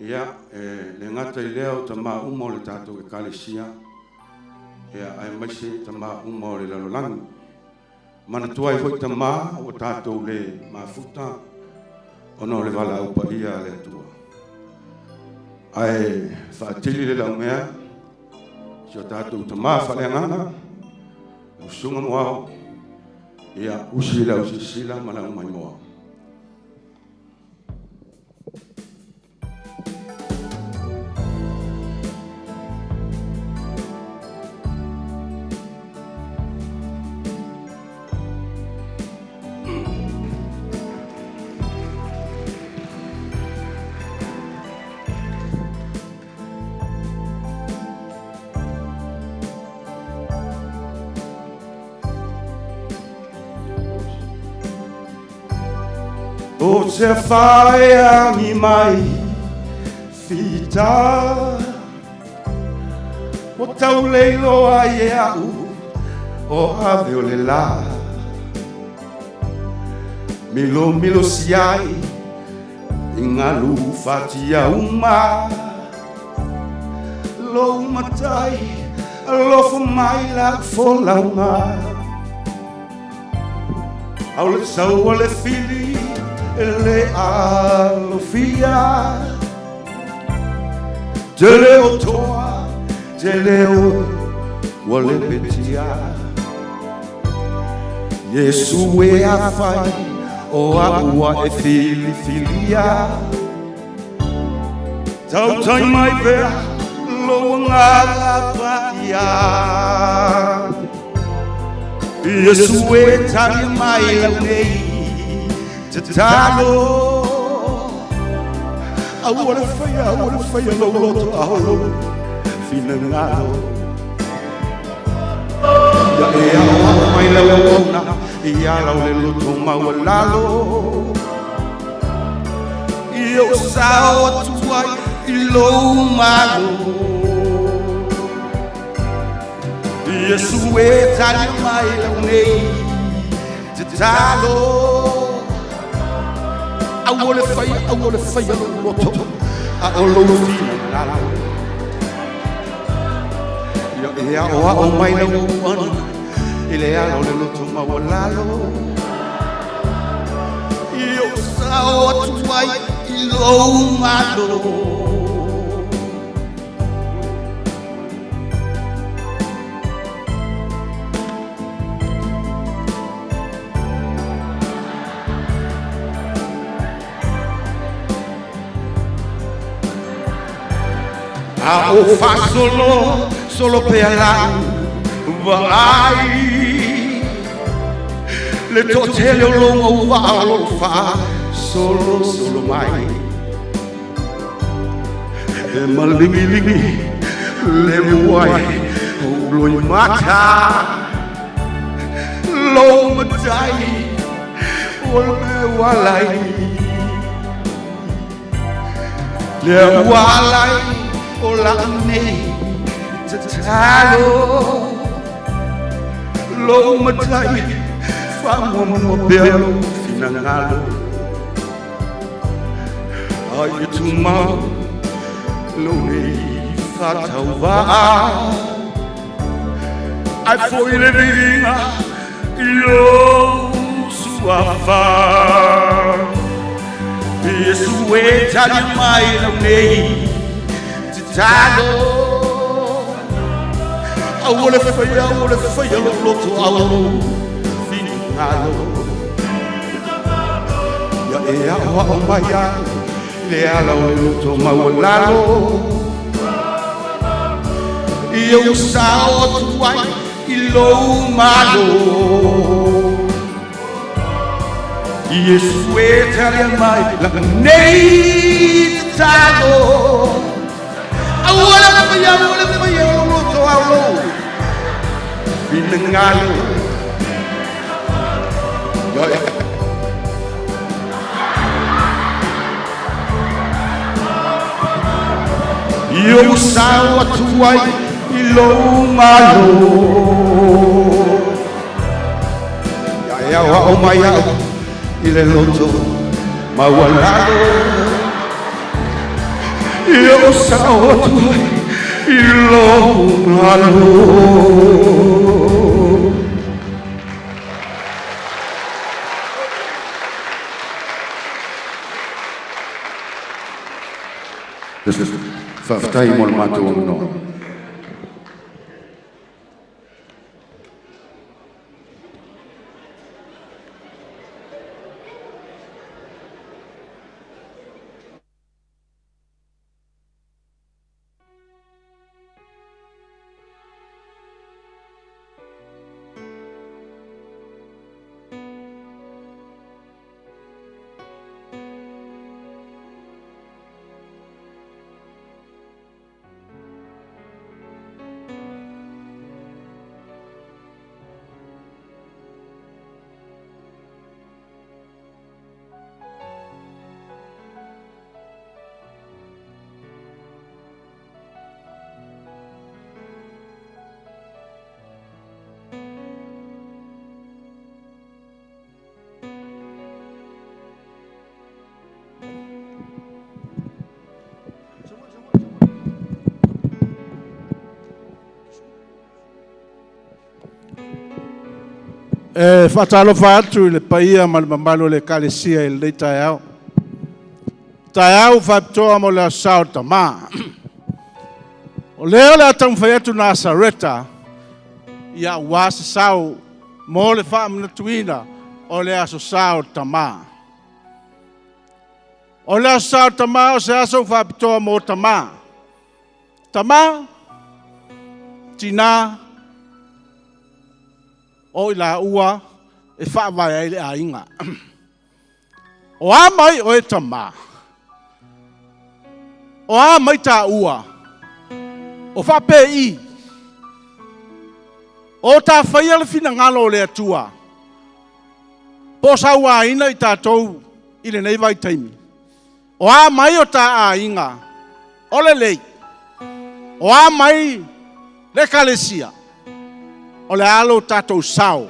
Ia, e le gata i lea o tamā uma o le tatou Ekalesia, ia, aemaise tamā uma o le lalolagi. Manatua ai foi tamā ua tatou le mafuta ona o le valaau paia a le Atua. Ae faatili le laumea si o tatou tamā faaleagaga, lau Susuga Muao, ia usi lau silasila ma lau maimoa. O te whaeangi mai whita o tau leiloa i e au o ave o le la milo milo siai i ngalu fatia uma lou matai alofa mai la folauga au le sau o le fili e le alofia te leo toa te leo ua le petia Iesu e afai o au ua e filifilia tautai mai pea lou agaga paia Iesu e tali mai lau nei tatalo aua le faia aua le faia lou loto a o lou finagalo Ia e aoao mai lau auauna ia lau le loto maualalo I ou sao atu ai i lou malo Iesu e tali mai lau nei tatalo Aua le faia, aua le faia lou loto a o lou finagalo Ia e aoao mai lau auauna i le ala o le loto maualalo I ou sao atu ai i lou malo. A o faasolo solo pea lau vaai le toatele o lou auvaa o loo faasolosolo mai e maligiligi le muai o loimata lou matai o le mea ua alai lea ua alai o lau nei tatalo lou matai faamuamua pea lou finagalo ai e tumau lou nei faatauvaa ai foi le viiga i lou suafa Iesu e tali mai lau nei tatalo aua le faia aua le faia lou loto a o lou finagalo Ia e aoao mai ai le ala o le loto maualalo I ou sao atu ai i lou malo Iesu e tali mai lau nei tatalo Aua le faia aua le faia lou loto a o lou finagalo Ia e I ou sao atu ai i lou malo Ia e aoao Aoao mai au i le loto maualalo Ia o sao atu ai i lou galo. Faafetai mo le matou avanoa. E faatalofa atu i le paia ma le mamalu o le Ekalesia i lenei taeao. Taeao faapitoa mo le Aso Sa o le Tama. O lea o le a taumafai atu Nasareta ia aua se sao mo le faamanatuina o le Aso Sa o le Tama. O le Aso Sa o le Tama o se aso faapitoa mo tama. Tama, tina, o i laua e faavae ai le aiga. O a mai oe tama? O a mai taua? O faapei? O ta faia le finagalo o le Atua. Po o sauaina i tatou i lenei vaitaimi. O a mai o ta aiga? O lelei. O a mai le Ekalesia? O le a lo tatou sao.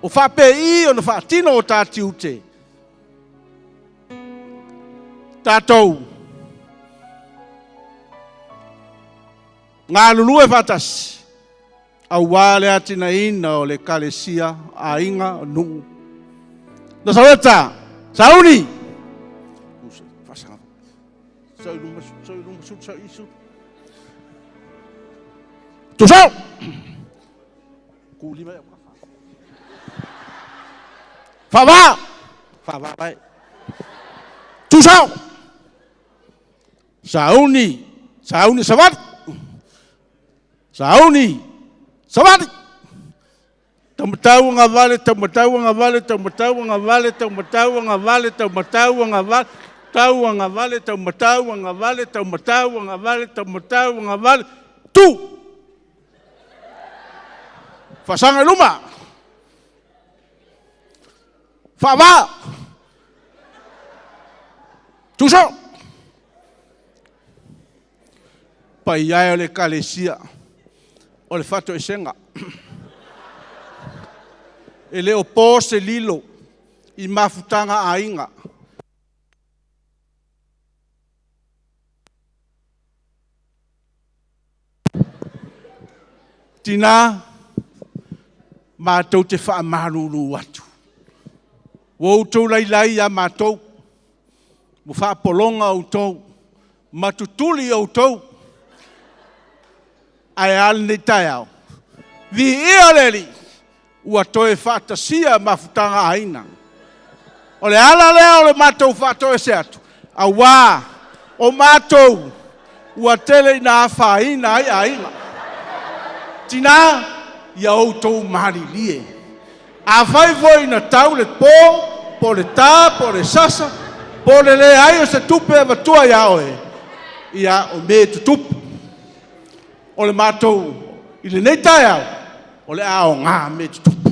O faapei ona faatino o ta tiute. Tatou galulue faatasi aua le atinaeina o le Ekalesia, aiga, o nuu. Nasareta, sauni! Tusau! Faava! Faava vai. Tusau! Sauni! Sauni savali! Sauni! Savali! Taumatau agavale, taumatau agavale, taumatau agavale, taumatau agavale, taumatau agavale, tau agavale, taumatau agavale, taumatau agavale, taumatau agavale, tu! Faasaga i luma! Faava! Tuso! Paia e o le Ekalesia, o le faatoesega. E le o po se lilo i mafutaga aiga. Tina, matou te faamalulu atu. Ua outou lailai ia matou, ua faapologa outou, ma tutuli outou. Ae a lenei taeao? Viia le Alii, ua toe faatasia mafutaga aiga. O le ala lea o le matou faatoese atu, aua o matou ua tele ina afaina ai aiga. Tina, ia outou malilie. Afai foi ina tau le po, po o le ta, po o le sasa, po o le leai o se tupe e avatua ia oe, ia o mea e tutupu. O le matou i lenei taeao, o le a aoga mea e tutupu.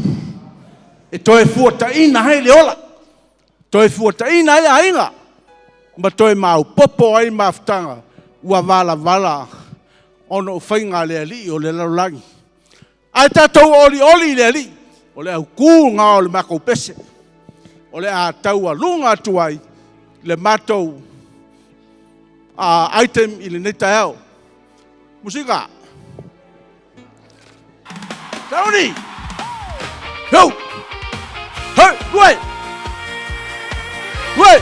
E toe fuataina ai le ola, toe fuataina ai aiga, ma toe maopoopo ai mafutaga ua valavala ona o faiga a le Alii o le lalolagi. Ae tatou olioli i le Alii. O le au kū ngā o le makou pese. O le a taualuga atu ai le matou item i lenei taeao. Musika. Sauni! Yo! Hey! Wait! Wait!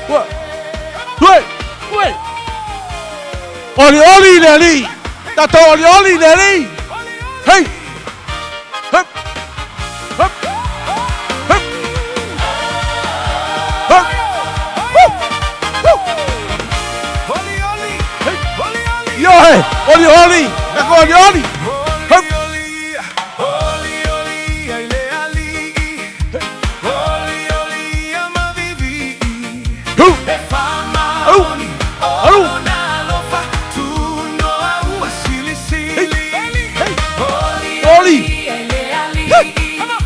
Wait! Wait! Wait! Oli oli le ali! Tatou oli oli le ali! Hey! Hup! Hup! Hup! Hup! Woo! Woo! Yo hey! Oli oli! Tako oli oli! Hup! Oli oli ai le ali. Oli oli ama vivi. Hu! E fama Alu! oni Alu! ona alofa tuno aua sili sili. Hey! Oli Oli! oli ai le ali.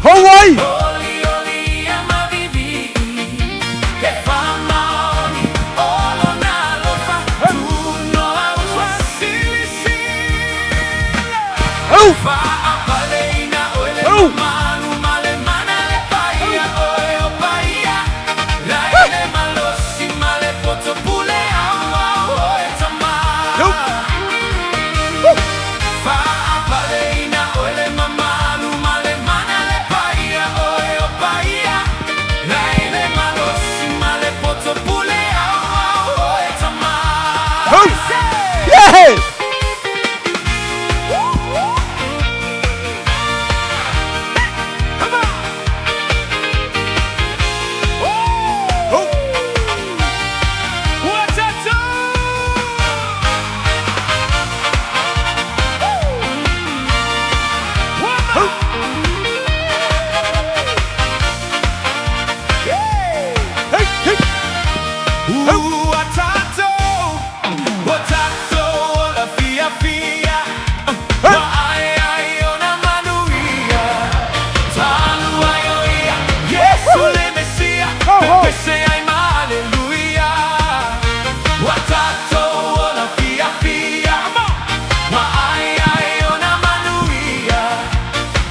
Hawaii! Oli oli ama vivi. E fama oni ona alofa tuno aua sili sili. Alu! Fa'apaleina oe le Alu! mamalu ma le mana le paia oe o paia Lai le malosi ma le poto pule au au oe tama. Yo! Woo! Fa'apaleina oe le mamalu ma le mana le paia oe o paia Lai le malosi ma le poto pule au au oe tama. Hu! Yeah! Come on! Hu! What's up, Hu! Hey! Hey! Ua tatou, ua tatou ola fiafia. Ua ai ai ona manuia. Talu ai o ia, Iesu le Mesia. Ho, ho. Pepese ai ma aleluia. Ua tatou ola fiafia. Ua ai ai ona manuia.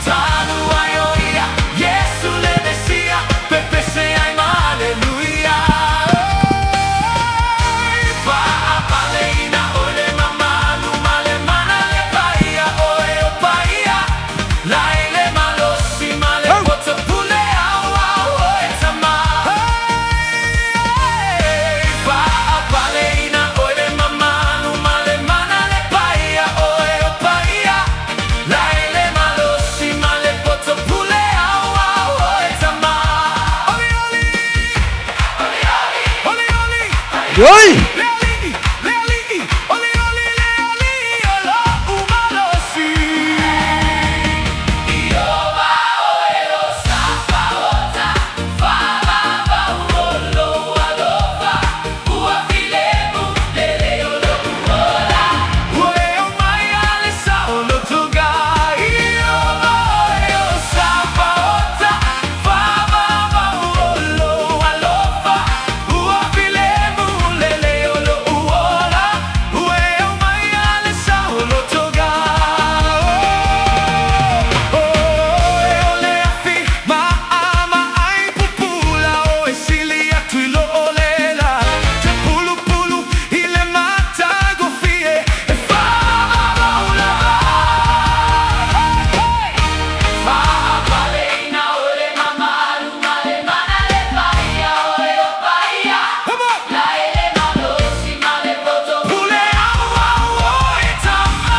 Talu ai o ia, Iesu le Mesia. Pepese ai ma aleluia. Fa'apaleina oe le mamalu ma le mana le paia oe o paia Lai le malosi ma le poto pule au au oe tama. Fa'apaleina oe le mamalu ma le mana le paia oe o paia Lai le malosi ma le poto pule au au oe tama. Oli oli! Oli oli! Oi! Le ali'i, le ali'i, oli oli le ali'i, o lo'u malosi. Iova oe o sapaota, fa'avavau o lou alofa, ua filemu le leo o lo'u ola. Ua e aumai a le saolotoga. Iova oe o sapaota, fa'avavau o lou alofa, ua filemu le leo o lo'u ola. Ua e aumai a le saolotoga. Oh, e o le afi ma'ama'i pupula o e sili atu i lo o lela. Te pulupulu i le matagofie e fa'avavau lava. Fa'apaleina oe le mamalu ma le mana le paia oe o paia. Lai le malosi ma le poto pule au au oe tama.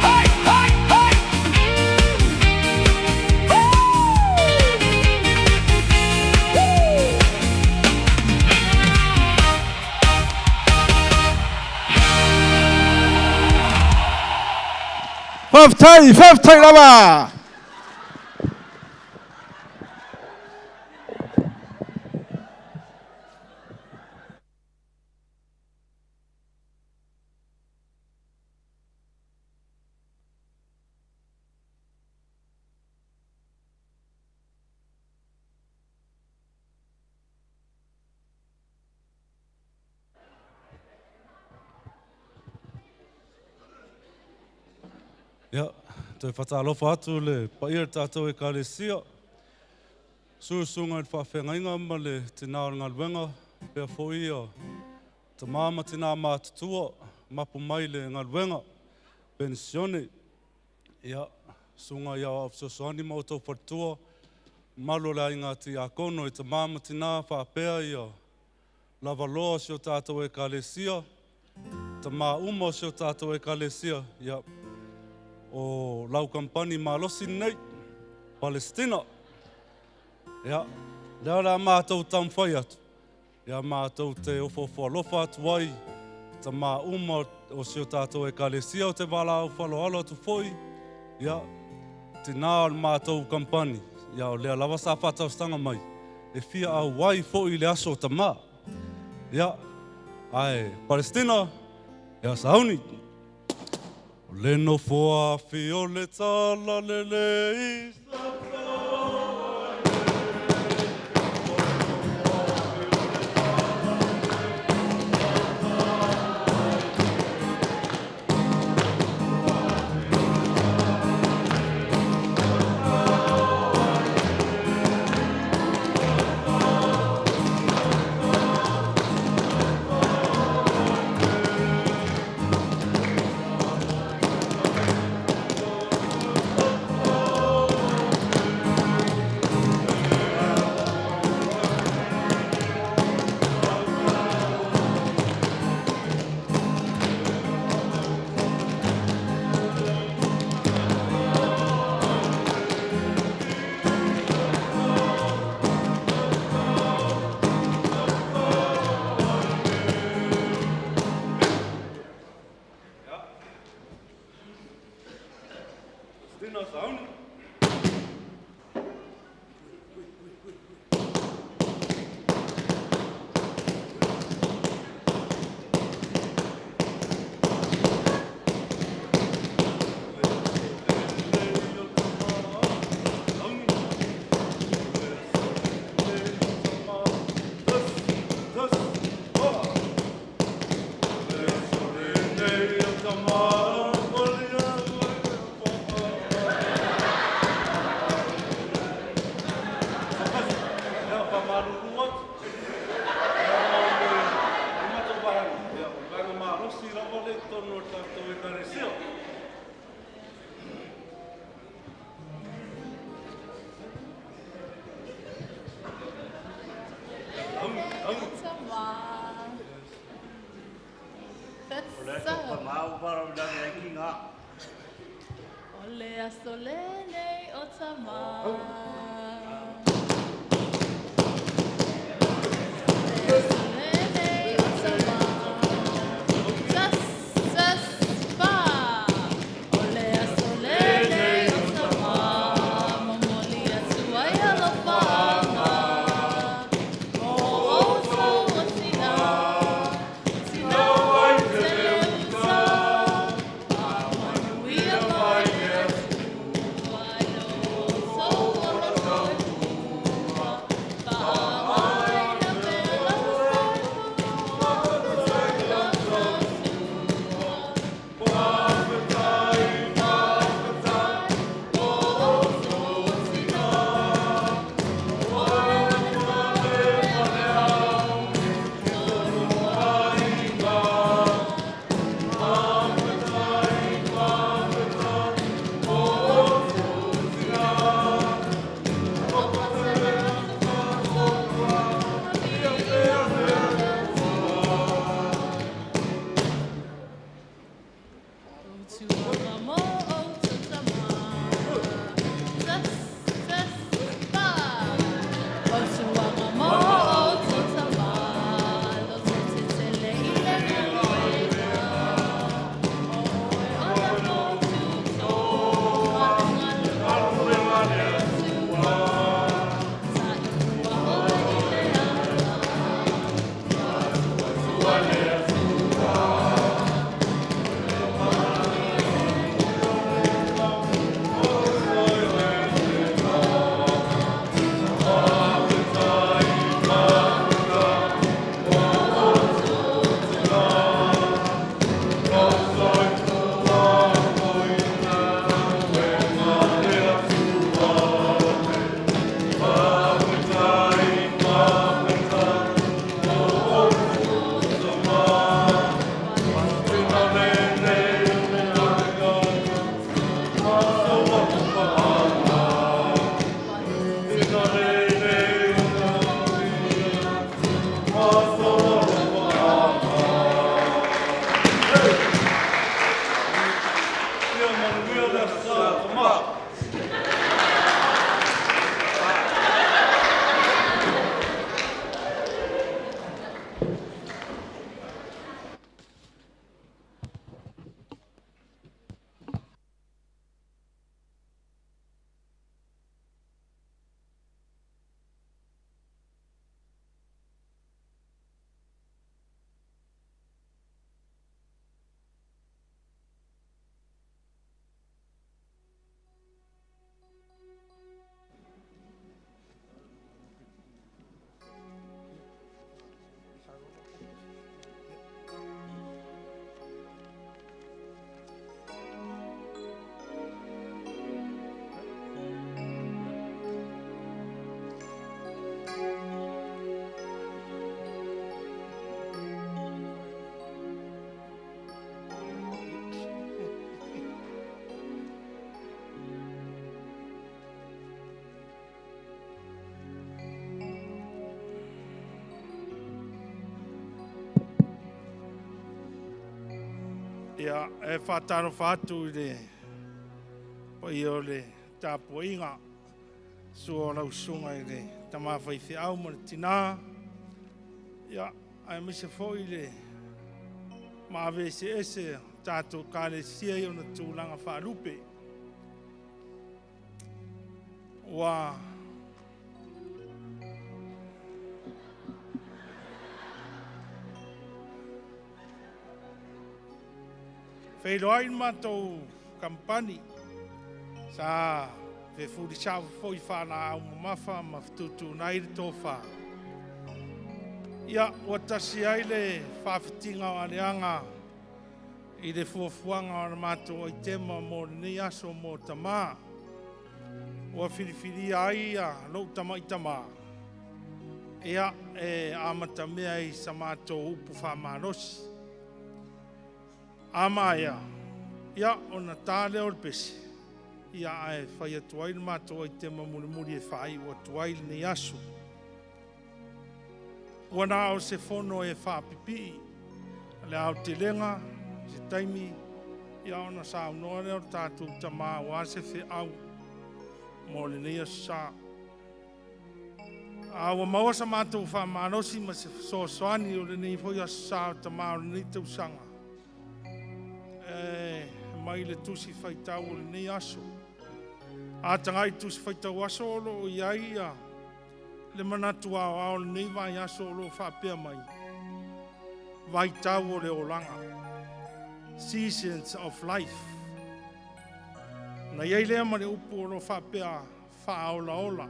Hey, hey, hey! Faafetai, faafetai lava. Ia, toe faatalofa atu le paia o le tatou Ekalesia, susuga i le faafeagaiga ma le tinā o le galuega, faapea foi ia tama ma tinā matutua mapu mai le galuega, penisione, ia, susuga i aoao fesoasoani ma outou faletua, mamalu o le aiga tiakono i tama ma tinā faapea ia lavaloa o si o tatou Ekalesia, tama uma o si o tatou Ekalesia, ia, o lau kampani malosi lenei, Palestina. Ia, lea o le a matou taumafai atu, ia matou te ofoofo alofa atu ai, tama uma o si o tatou Ekalesia o te valaau faaaloalo atu foi, ia, tinā o le matou kampani, ia o lea lava sa faatalosaga mai, e fia auai foi i le aso o tamā. Ia, ae Palestina, ia sauni. O le nofo afi o le talalelei. Palestina sauni. O le aso lenei o tamā. O le aso lenei o tamā. Tas, tas, fa. O le aso lenei o tamā. Momoli atu ai alofaga. Mo outou o tinā. Tinā ai tele uta. Manuia mai le Atua i lo outou ola. Ia manuia le Aso Sa Tamā. Ia, e whātaro atu i le paia o le tapuaiga, sua o lau susuga i le tama faifeau ma le tinā, ia, aemaise foi le maave eseese o tatou ekalesia i ona tulaga faalupe. Ua feiloai le matou kamupani sa fefulisai foi faalaau mamafa ma fetuutuunai le tofa. Ia, ua tasi ai le faafitiga o aleaga i le fuafuaga o le matou aitema mo lenei aso mo tamā. Ua filifilia ai lou tama'i tamā, ia, e amatamea i sa matou upu faamalosi. A maea, ia, ona ta lea o le pese, ia ae fai atu ai le matou aitema mulimuli e faaiu atu ai lenei aso. Ua na o se fono e faapipii le aotelega, se taimi, ia ona saunoa lea o le tatou tamā aua se feau mo lenei aso sa. A ua maua sa matou faamalosi ma se fesoasoani o lenei foi aso sa o tamā o lenei tausaga, e mai le tusi faitau o lenei aso. A tagai i le tusi faitau aso o lo o i ai le manatu aoao o lenei vaiaso o lo o faapea mai, vaitau o le olaga, seasons of life. Na i ai lea ma le upu o lo o faapea faaolaola,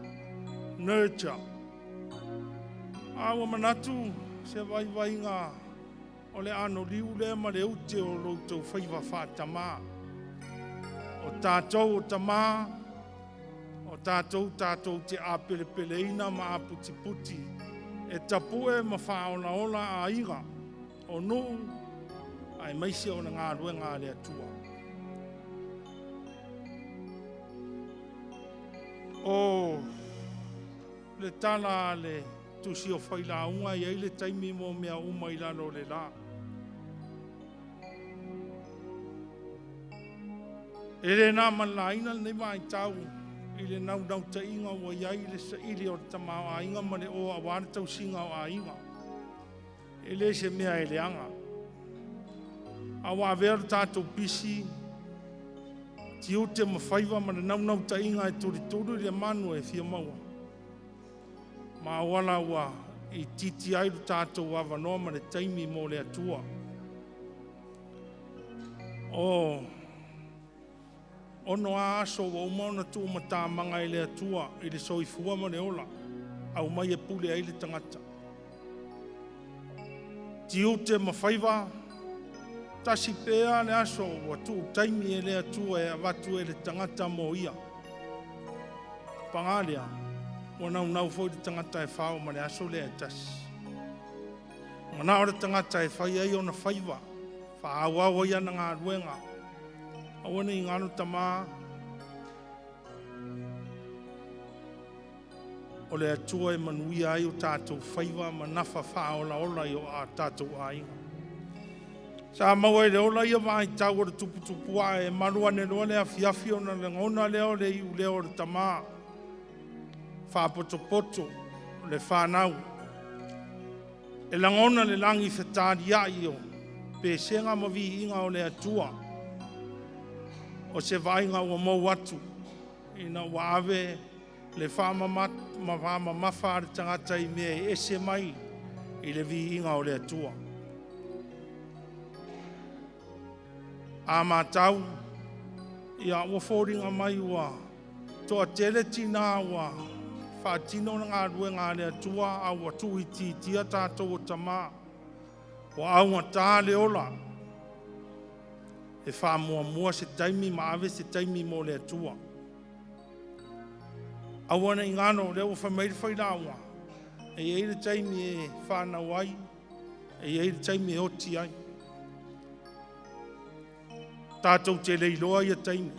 nurture. A ua manatu se vaivaiga o le anoliu lea ma le ute o lo outou faiva faatamā. O tatou o tamā, o tatou tatou te apelepeleina ma aputiputi e tapue ma faaolaola aiga, o nuu, aemaise o le galuega a le Atua. O le tala a le tusi o failauga e i ai le taimi mo mea uma i lalo o le la. E le na ma le laina lenei vaitau i le naunautaiga ua i ai le saili o le tamaoaiga ma le o aua le tausiga o aiga. E le se mea e leaga. A ua avea le tatou pisi, tiute ma faiva ma le naunautaiga e tulituli le manu e fia maua. Ma auala ua itiiti ai le tatou avanoa ma le taimi mo le Atua. O ono a aso ua uma ona tuumatamaga e le Atua i le soifua ma le ola, au mai e pule ai le tagata. Tiute ma faiva, tasi pea le aso ua tuu taimi e le Atua e avatu e le tagata mo ia. Paga lea, ua naunau foi le tagata e fao ma le aso lea e tasi. Manao le tagata e fai ai ona faiva, faaauau ai ana galuega. Aua ne i galo tamā, o le Atua e manuia ai o tatou faiva ma nafa faaolaola i o a tatou aiga. Sa maua i le ola ia vaitau o le tuputupu ae e malu ane loa le afiafi ona lagona lea o le iuleo o le tamā, faapotopoto le fanau. E lagona le lagi fetaliai o pesega ma viiga o le Atua. O se vaaiga ua mou atu ina ua ave le faamamafa a le tagata i mea e ese mai i le viiga o le Atua. A matau, ia ua foliga mai ua toatele tinā ua faatino le galuega a le Atua a ua tuuitiitia tatou o tamā. Ua augata le ola e faamuamua se taimi ma ave se taimi mo le Atua. Aua ne i galo, lea ua fai mai le failauga, e i ai le taimi e fanau ai, e i ai le taimi e oti ai. Tatou te le iloa ia taimi,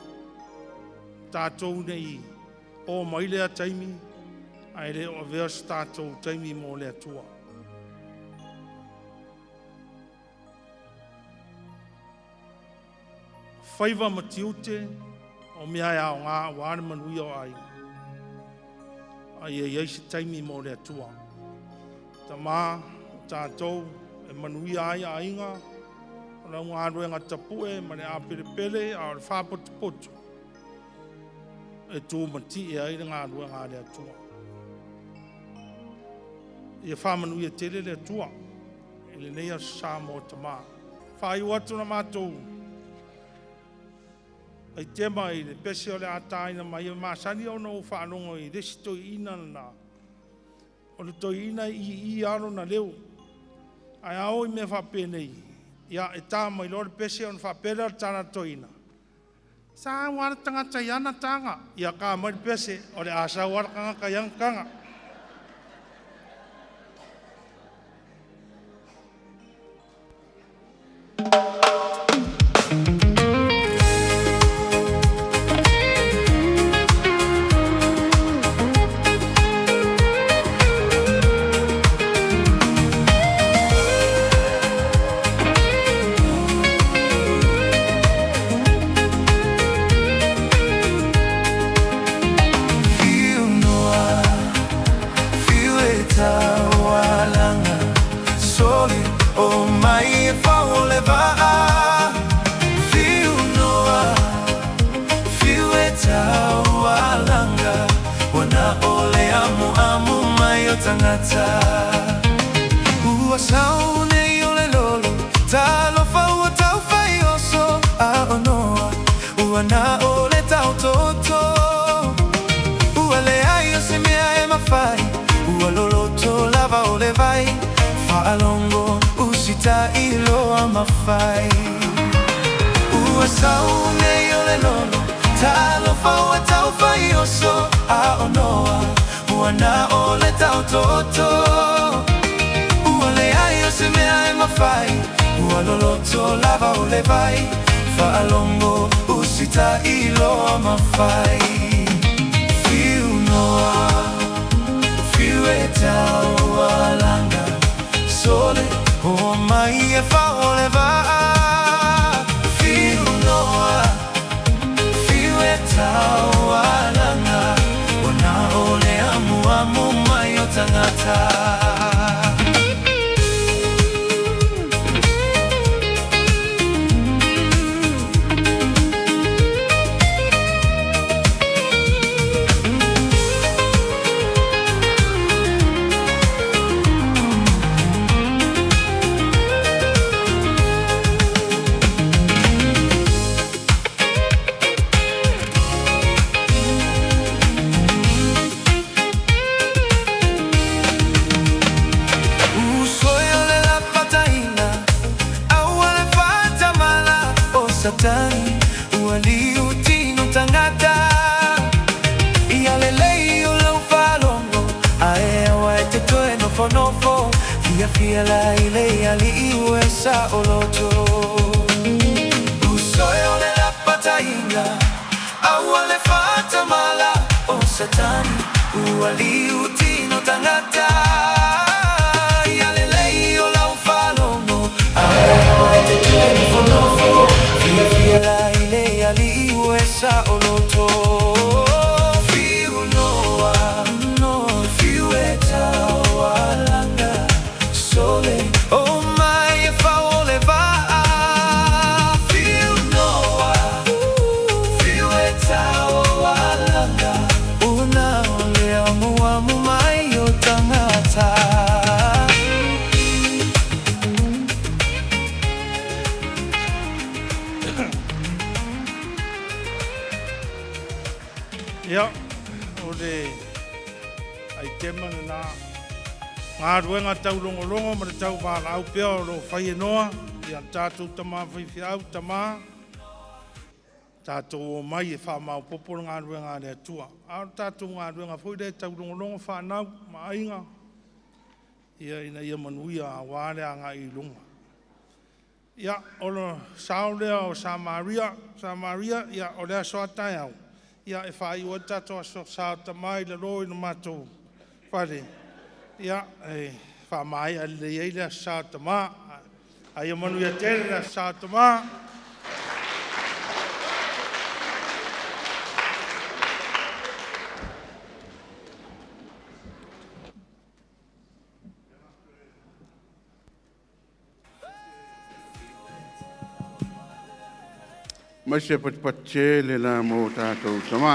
tatou ne i o mai lea taimi, ae le o avea se tatou taimi mo le Atua. Faiva ma tiute o mea e aoga aua le manuia o aiga. A ia i ai se taimi mo le Atua. Tamā, o tatou e manuia ai aiga, o lau galuega tapue ma le apelepele a o le faapotopoto e tumatie ai le galuega a le Atua. Ia faamanuia tele le Atua i lenei aso sa mo tamā. Faaiu atu na matou aitema i le pese o le a tāina mai e masani ona ou faalogo i le isi toeaina lena. O le toeaina i i alo na leo. Ae a oo i mea faapenei, ia e tā mai loa le pese ona faapea lea o le tala a le toeaina, Sa au lava le tagata i ana taga. Ia ta mai le pese, o le a sau lava le tagata i ana taga. Fiu noa, fiu e taualaga, Soli o mai e fao le vaa. Fiu noa, fiu e taualaga, Ua na o le amuamu mai o tagata. Ua sau nei o le lolo, Talofa ua tau fai oso, A o Noa, ua na o le tautoto. Ua leai o se mea e mafai, Ua loloto lava o le vai, Faalogo usitaʻi loa mafai. Ua sau nei o le lolo, Talofa ua tau fai oso, A o Noa, ua na o le tautoto. Ua leai o se mea e mafai, Ua loloto lava o le vai, Faalogo usitaʻi loa mafai. Fiu noa, fiu e taualaga, Sole o mai e fao le vaa. Fiu noa, fiu e taualaga, Ua na o le amuamu mai o tagata. Usoi o le lapataina, aua le faatamala, O Satani ua liutino tagata. Ia lelei o lau faalogo, ae aua e te toe nofonofo, Fiafia la i le Alii ua e saoloto. Usoi o le lapataina, aua le faatamala, O Satani ua liutino tagata. Ia lelei o lau faalogo, ae aua e te toe Fiu e sa o loto Fiu noa Fiu e taualanga Sole O mai e whaole vaa Fiu noa Fiu e taualanga Una o le amu amu mai o tangata. Ia, o le aitema lena. Galuega taulogologo ma le tauvalaau pea o lo o fai e Noa, ia tatou tama faifeau, tama, tatou omai e faamaopoopo le galuega a le Atua. A o le tatou galuega foi lea e taulogologo fanau ma aiga, ia ina ia manuia aua le agai i luma. Ia, o le sao lea o Samaria. Samaria, ia o le aso a taeao, ia e faaiu ai le tatou aso Sa o Tama i lalo i le matou fale, ia e faamaea lelei ai le aso Sa o Tama. Ae ia manuia tele le aso Sa o Tama. Mai se patipati tele la mo tātou tama.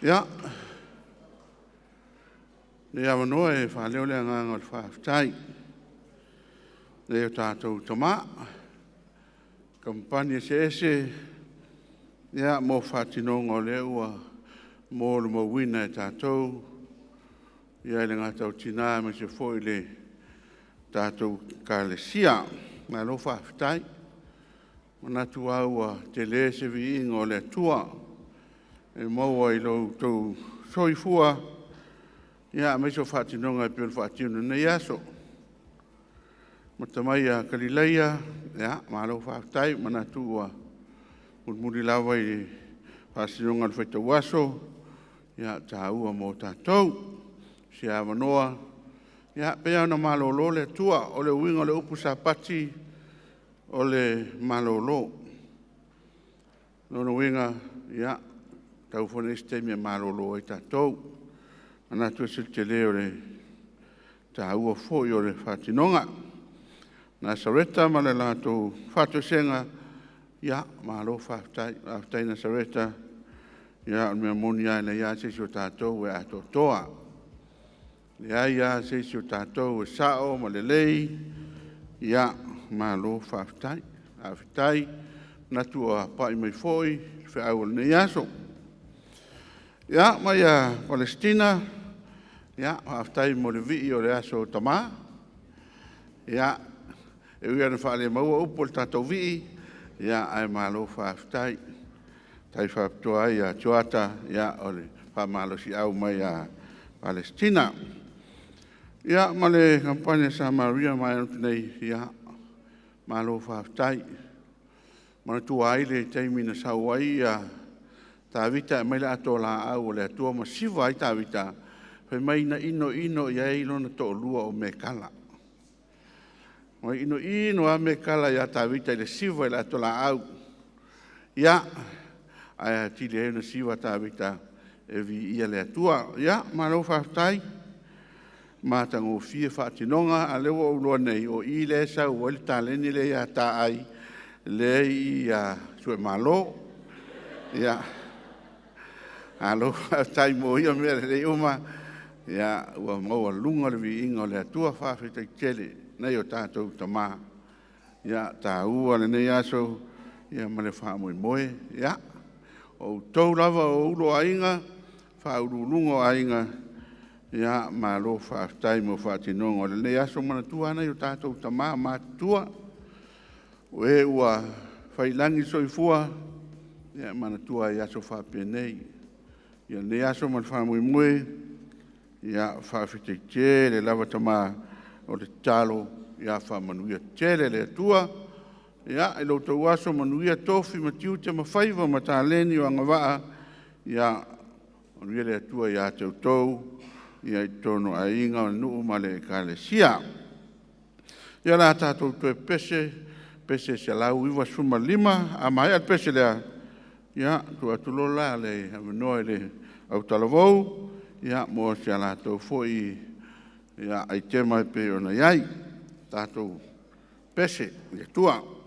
Ia, le avanoa e faaleo le agaga o le faafetai. Le o tātou tama, kampani eseese, ia mo faatinoga o lea ua mo le mauina e tātou, ia le gata o tina aemaise foi le tatou Ekalesia. Malo faafetai. Manatu lava ua tele se viiga o le Atua e maua i lo outou soifua aemaise o faatinoga e pei ona faatino i lenei aso. Amata mai ia Kalilaia, ia malo faafetai. Manatu ua mulimuli lava i le faasinoga o le faitau aso, ia taua mo tatou. Se avanoa, ia pei lava ona malolo le Atua. O le uiga o le upu Sapati, o le malolo. O lona uiga, ia, tatau foi ona i ai se taimi e malolo ai tatou. Manatu e ese le tele o le taua foi o le faatinoga. Nasareta ma le latou faatoesega, ia malo faafetai. Faafetai Nasareta, ia o le mea moni lava e leai lava se isi o tatou e atoatoa. E leai lava se isi o tatou e sao ma lelei, ia malo faafetai. Faafetai, manatu ua pai mai foi le feau o lenei aso. Ia, mai ia Palesitina, ia faafetai mo le vii o le aso Tama. Ia, e ui lava ina faalemaua upu o le tatou vii, ae malo faafetai. Faafetai faapitoa ai ia Joata o le faamalosiau mai ia Palesitina. Ia ma le kamupani a Samaria ua maea atu nei, ia malo faafetai. Manatua ai le taimi na sau ai Tavita e aumai le ato laau a le Atua ma siva ai Tavita, fai mai na inoino i ai lona toalua o Mekala. Na inoino lava Mekala ia Tavita i le siva i le ato laau. Ia, ae atili ai ona siva Tavita e viia le Atua. Ia, malo faafetai, matagofie faatinoga, a o lea ua ou iloa nei, o i lea e sau ai le taleni lea ia Taai lea e i i Suemalo. Ia, malo faafetai mo ia mea lelei uma, ia ua maualuga le viiga o le Atua. Faafetai tele i nai o tatou tama. Ia, e taua lenei aso ma le faamoemoe. Ia, o outou lava o ulu o aiga, faauluuluga o aiga, ia malo faafetai mo faatinoga o lenei aso. Manatua lava nai o tatou tama matutua, o e ua faiilagi le soifua, ia e manatua ai i aso faapenei. Ia lenei aso ma le faamoemoe, ia faafetai tele lava tama. O le tatalo, ia faamanuia tele le Atua i lo outou aso, manuia tofi ma tiute ma faiva ma taleni o agavaa, ia faamanuia le Atua ia te outou i totonu o aiga, o nuu ma le Ekalesia. Ia la tatou toe pese, pese 195, a maea le pese lea, ia, tuu atu loa la le avanoa i le autalavou, ia, mo si a latou foi ia, aitema e pei ona i ai. Tatou pese i le Atua.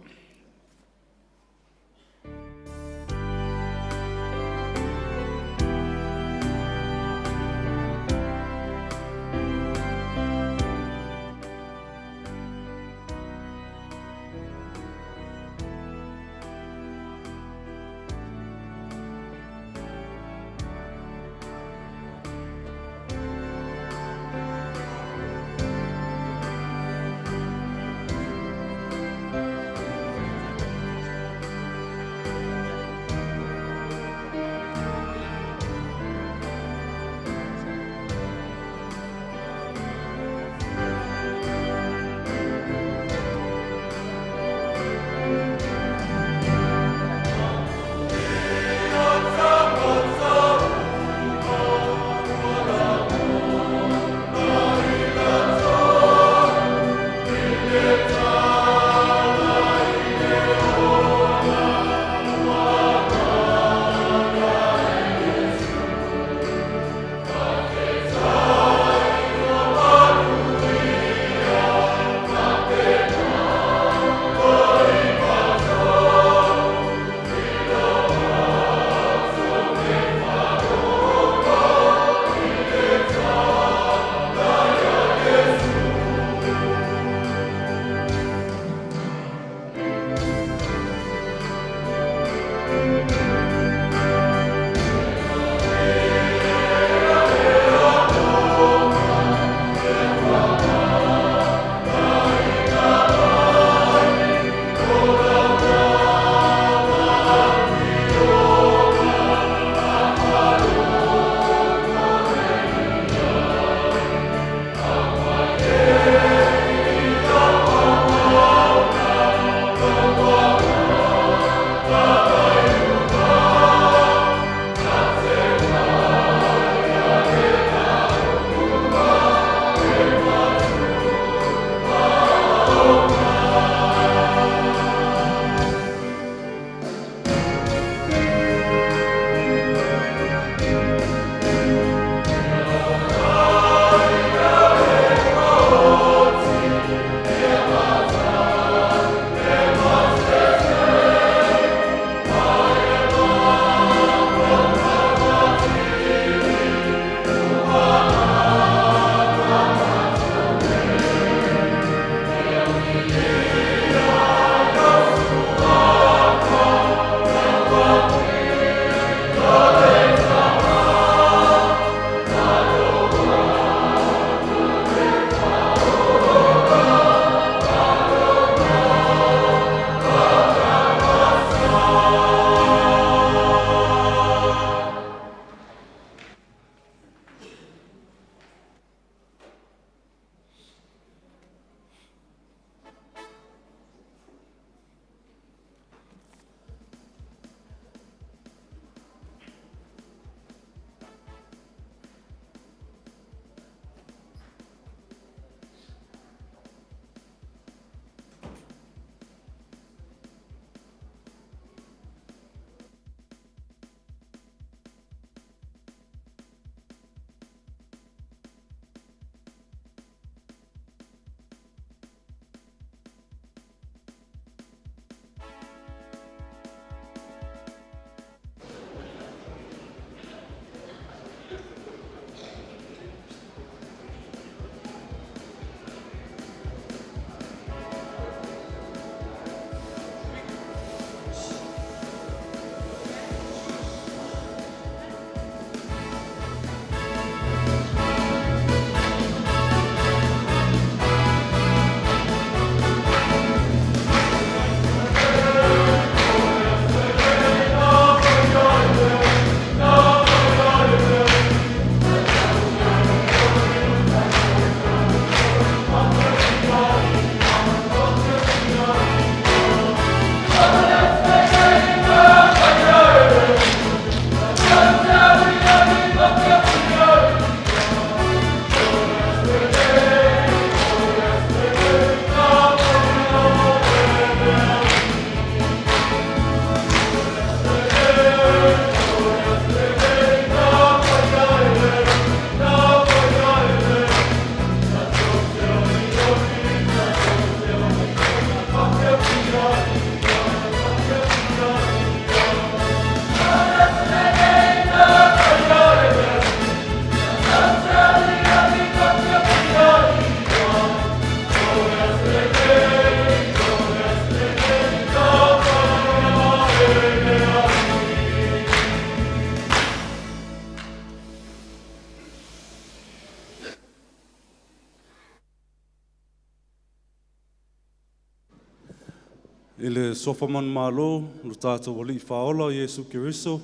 I le suafa manumalo, lo tatou Alii Faaola o Iesu Keriso,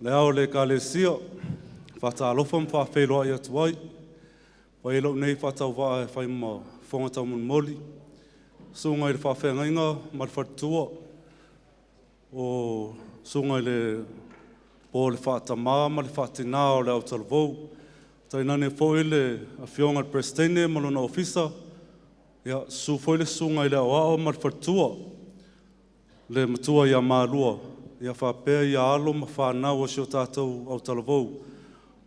le ao o le Ekalesia, faatalofa ma faafeiloai atu ai. Ua i lou nei faatauvaa e fai ma fofoga taumolimoli, susuga i le faafeagaiga ma le faletua, o susuga i le po o le faatamā ma le faatinā o le autalavou, tainane foi le afioga i le Peresetene ma lona Ofisa, ia, susu foi le susuga i le aoao ma le faletua, le matua ia Malua, ia faapea ia alo ma fanau o si o tatou autalavou,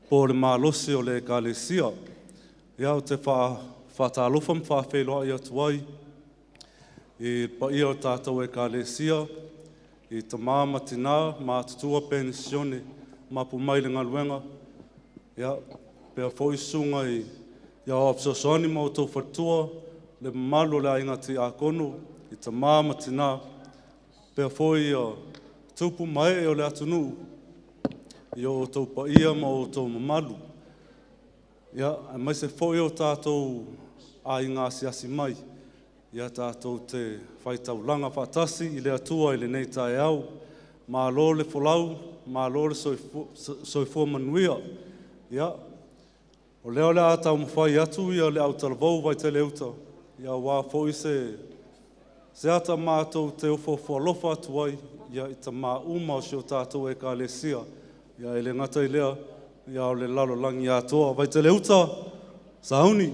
po o le malosi o le Ekalesia. Ia, ou te faatalofa ma faafeiloai atu ai i le paia o tatou Ekalesia, i tama ma tina, matutua, penisione, mapu mai le galuega, ia, faapea foi susuga i aoao fesoasoani ma outou faletua, le mamalu o le aiga tiakono, i tama ma tina, faapea foi tupu ma ee o le atunuu, i o outou paia ma outou mamalu. Ia, aemaise foi o tatou aiga asiasi mai, ia tatou te faitaulaga faatasi i le Atua i lenei taeao. Malo le folau, malo le soifua manuia. Ia, o lea o le a taumafai atu le autalavou Vaitele Uta, ia aua foi se ata matou te ofoofo alofa atu ai ia i tamā uma o si o tatou Ekalesia. Ia e le gata i lea, ia o le lalolagi atoa. Vaitele Uta, sauni!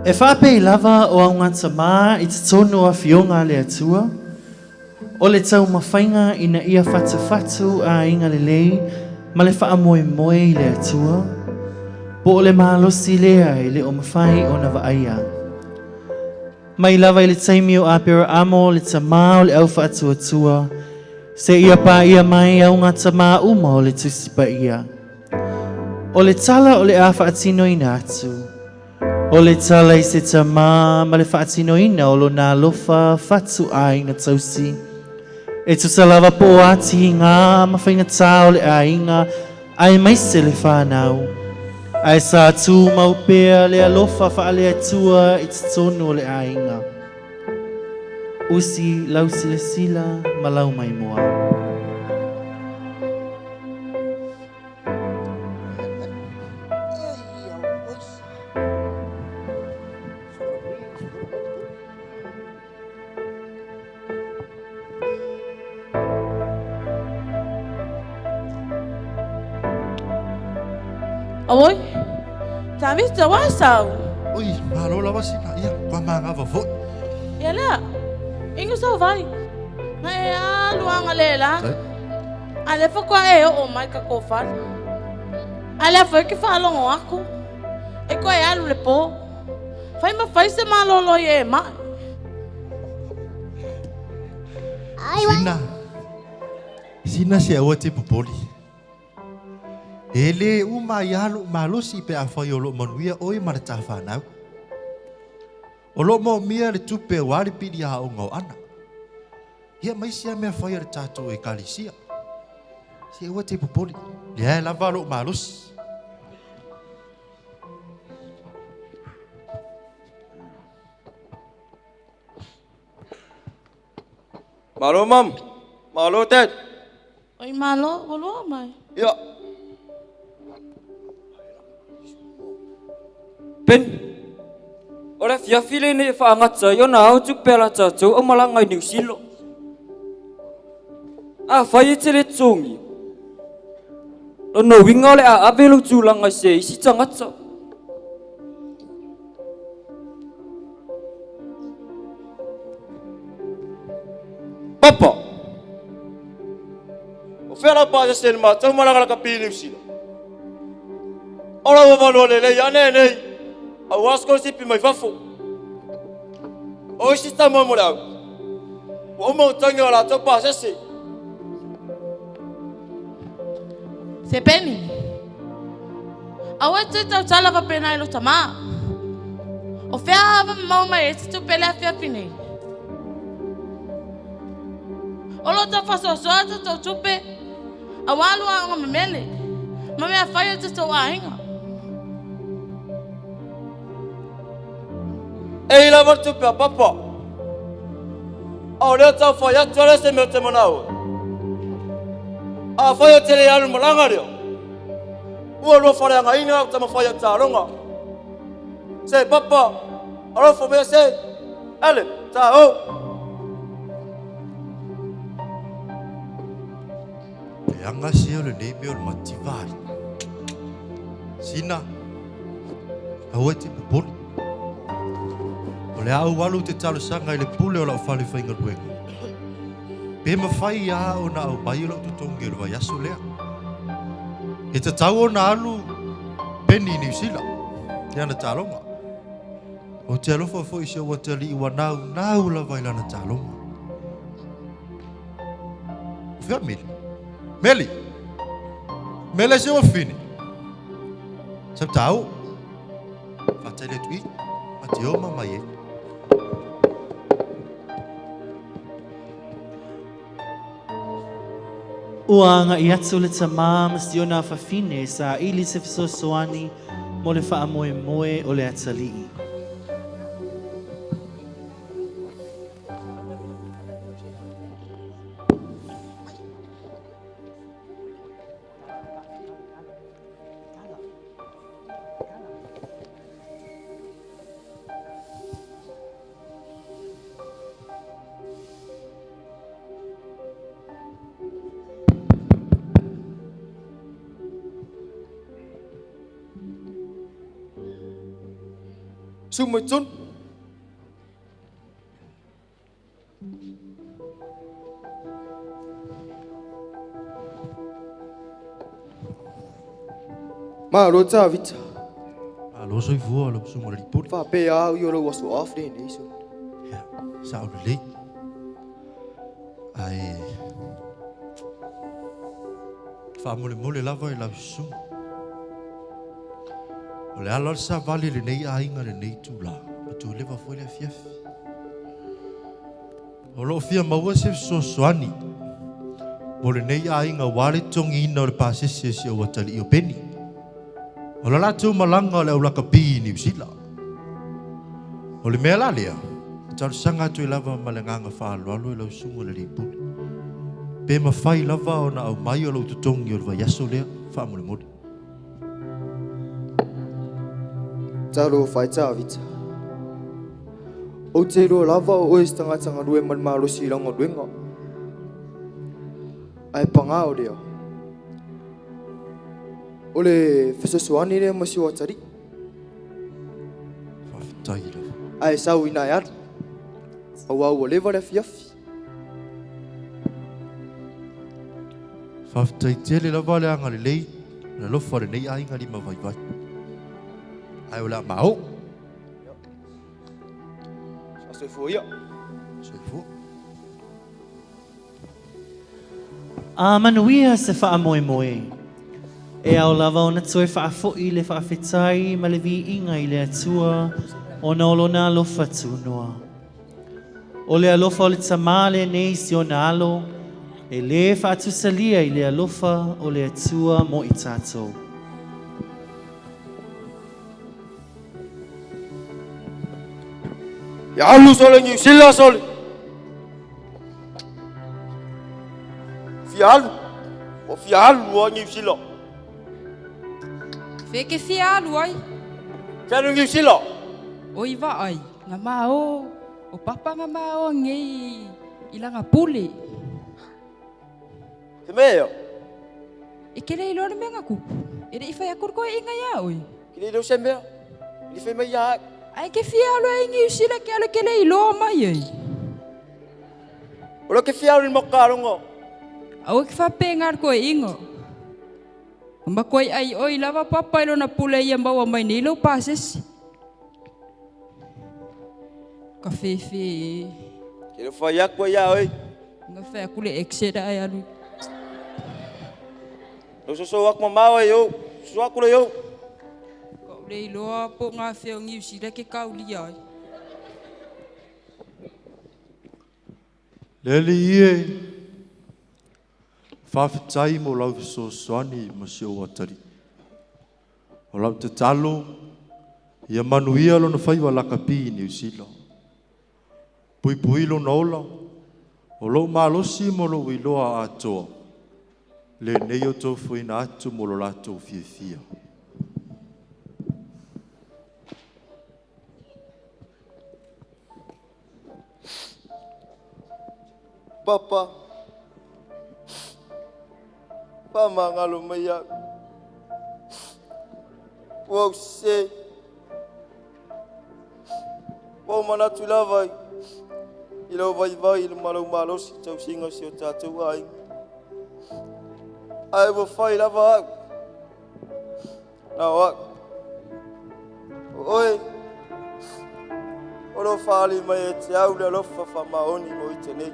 E faapei lava o augatamā i totonu o Afioga a le Atua, o le taumafaiga ina ia fatufatu aiga lelei ma le faamoemoe i le Atua, po o le malosi lea e le o mafai ona vaaia. Mai lava i le taimi o Aperaamo le tamā o le au faatuatua, seia paia mai augatamā uma o le Tusi Paia. O le tala o le a faatinoina atu, o le tala i se tamā ma le faatinoina o lona alofa fatuaiga tausi, e tusa lava po o a tiga ma faigatā o le aiga aemaise le fanau, ae sa tumau pea le alofa faale-Atua i totonu o le aiga. Usi lau silasila ma lau maimoa. Oi, Tavita, wa sau. Oi, malo lava sina, ia, kua magava foi. Ia lea, ingo sau vai. Na e alu anga le la. A le fa kwa e o mai ka ko fale. A le fa ke fa longo aku. E koe alu le po. Fai ma fai se malolo i e mai. Sina. Sina se aua te popoli. E le uma ai lava lou malosi pe afai o loo manuia oe ma le ta fanau. O loo moomia le tupe aua le pili aoga o Ana. Ia ma isi lava mea fai a le tatou Ekalesia. Se aua te popoli, lea e lava lou malosi. Malo mam, malo dad. Oi malo, ua lua mai. Ia. Ben, o le afiafi lenei e faagata ai ona ao tupe a la tatou aumalaga i Niu Sila. Afai e te le totogi, lona uiga o le a ave lou tulaga i se isi tagata. Papa, o fea lau pasese i le matou malaga lakapi i Niu Sila? O lau avanoa lelei ane nei, aua sikolasipi mai fafo. O isi tama mo le au, ua uma ona togi o latou pasese. Se Peni, aua e toe tautala faapena i lou tamā. O fea ava maua mai ai se tupe i le afiafi nei? O lo tau faasoasoa tatou tupe, auā alu aoga mamele, ma mea fai a tatou aiga. E i lava le tupe a papa. A o lea tau fai atu ale se mea o te manao. A fai o te le alu malaga lea. Ua lua faleagaina au tamawhai au tāronga. Se papa, arofo mea se, ale, tā o. Le anga se o le nei mea o le mativa ai. Sina, aua e te popoli. O le au alu te talosanga i le pule o lau fale whaingaluega. Pe mawhai ia o na au mai o lau tutongi o le vaiaso lea. E te tau o na alu peni i Niu Sila. Te ana talonga. O te alofa foi se ua te li ua nau nau lava i lana talonga. O fea meli? Meli! Mele se ua fini. Sa tau. Whataile tu i. Ma te oma mai e. Ua agaʻi atu le tamā ma siona fafine e saili se fesoasoani mo le faamoemoe o le atalii. Su mai tonu. Malo tā vita. Alo soifua lau susuga le lipuli. Faapea au i o lau aso off lenei so. Sa o lelei. Ae faamolemole lava i lau susuga. O le ala o le savali lenei aiga lenei itulā, ma tuleva foi le afiafi. O loo fia maua se fesoasoani mo lenei aiga auā le totogiina o le pasese a si ou atalii o Peni. O le latou malaga o le aulakapi i Niu Sila. O le mea la lea, e talosaga atu ai lava ma le agaga faaaloalo i lau susuga i le alii pule. Pe mafai lava ona aumai o lou totogi o le vaiaso lea, faamolemole. Talofa e Tavita. Ou te iloa lava o oe se tagata galue ma le malosi i lau galuega. Ae pagā o lea. O le fesoasoani lea ma si ou atalii. Faafetai lava. Ae sau ina e alu, aua ua leva le afiafi. Faafetai tele lava le agalelei ma le alofa o lenei aiga lima vaivai. Ae o le a maoo. Soifua ia. Soifua. A manuia se faamoemoe. E ao lava ona toe faafoi le faafetai ma le viiga i le Atua ona o lona alofa tunoa. O le alofa o le Tamā lenei i si ona Alo, e lē faatusalia i le alofa o le Atua mo i tatou. Ia alu sole Niu Sila sole. Fia alu. O fia alu a Niu Sila. Fe ke fia alu ai. Fia alu Niu Sila. O i vaai, nga mao, o papa nga mao ngei i langa pule. Te mea. E ke le iloa le mea nga kupu. E le i whai aku koe inga ia oi. Ke le iloa se mea. E le whai mai ia ai. Ai ke fia alu ai Niu Sila ke alu ke le iloa mai ai. O lo ke fia alu i mokalongo. Au ke whapenga koe ingo. Ma koe ai oi lava papa i lona pule ia maua mai nei lau pasese. Ka fefe e. Ke le whai aku ia oi. Nga whai aku le exit ai alu. Lo soso aku mamao e yo. Soso aku le yo. Ka le iloa po ngā whio Niu Sila ke kaulia ai. Le alii e. Faafetai mo lau fesoasoani ma si ou atalii. O lau tatalo, ia manuia lona faiva lakapi i Niusila. Puipui lona ola, o lou malosi mo lou iloa atoa, lenei o tofuina atu mo lo latou fiafia. Papa, faamagalo mai au. Ua ou sese. Ua ou manatu lava i lou vaivai ma lou malosi i tausiga o si o tatou aiga. Ae ua fai lava au. Na o au. O oe, o lo faaali mai e te au le alofa faamaoni mo i te nei.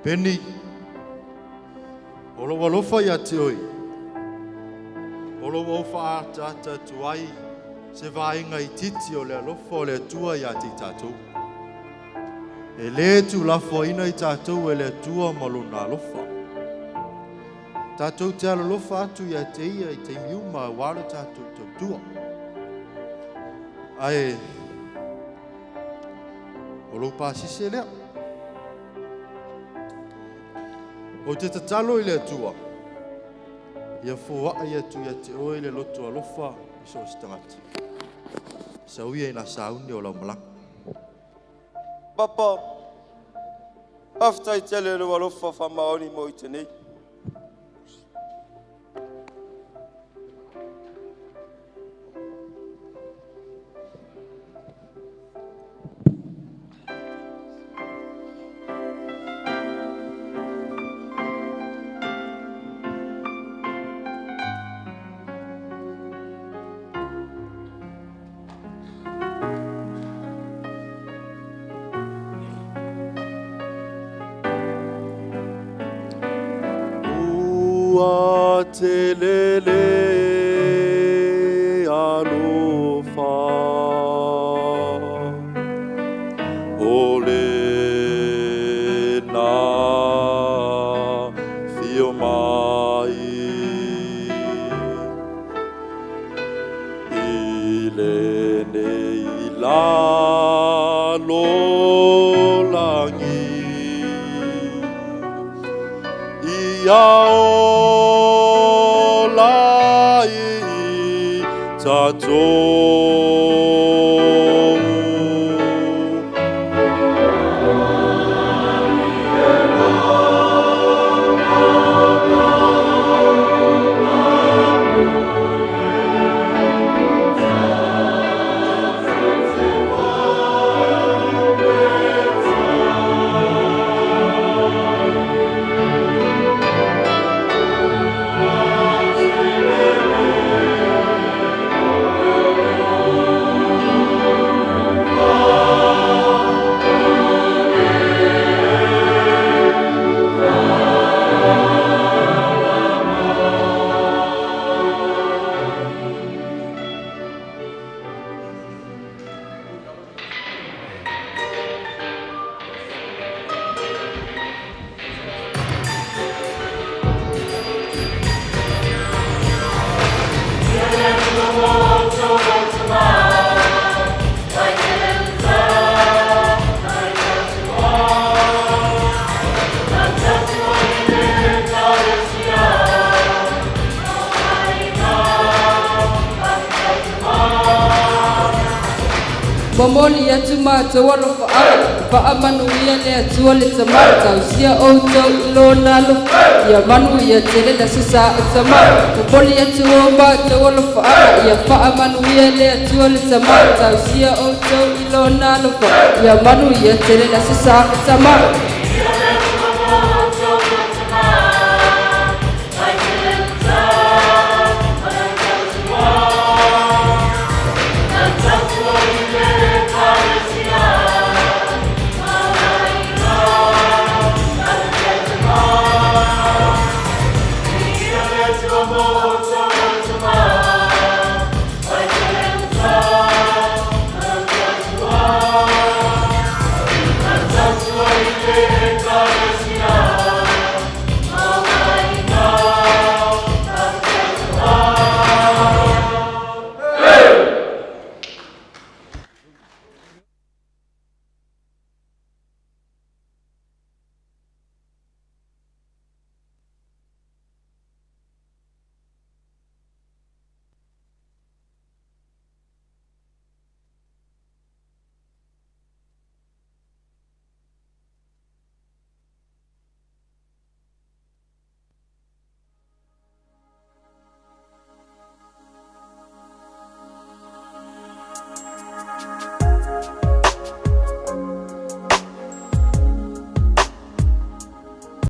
Peni, o lou alofa ia te oe, o lou ou faaataata atu ai se vaega itiiti o le alofa o le Atua ia te i tatou. E lē tuulafoaiina i tatou e le Atua ma lona alofa. Tatou te alolofa atu ia te ia i taimi uma auā le tatou tautua. Ae o lou pasese lea. Ou te tatalo i le Atua, ia foai atu ia te oe le loto alofa i so o se tagata. Sau ia ina sauni o lau malaga. Papa, faafetai tele i lou alofa faamaoni mo i te nei. Ua tele le alofa o lena fio mai i lenei lalolagi ia ola i tatou. Momoli atu matou alofaga, faamanuia le Atua le Tamā, tausia outou i lona alofa, ia manuia tele le aso sa o Tamā. Momoli atu o matou alofaga, ia faamanuia le Atua le Tamā, tausia outou i lona alofa, ia manuia tele le aso sa o Tamā.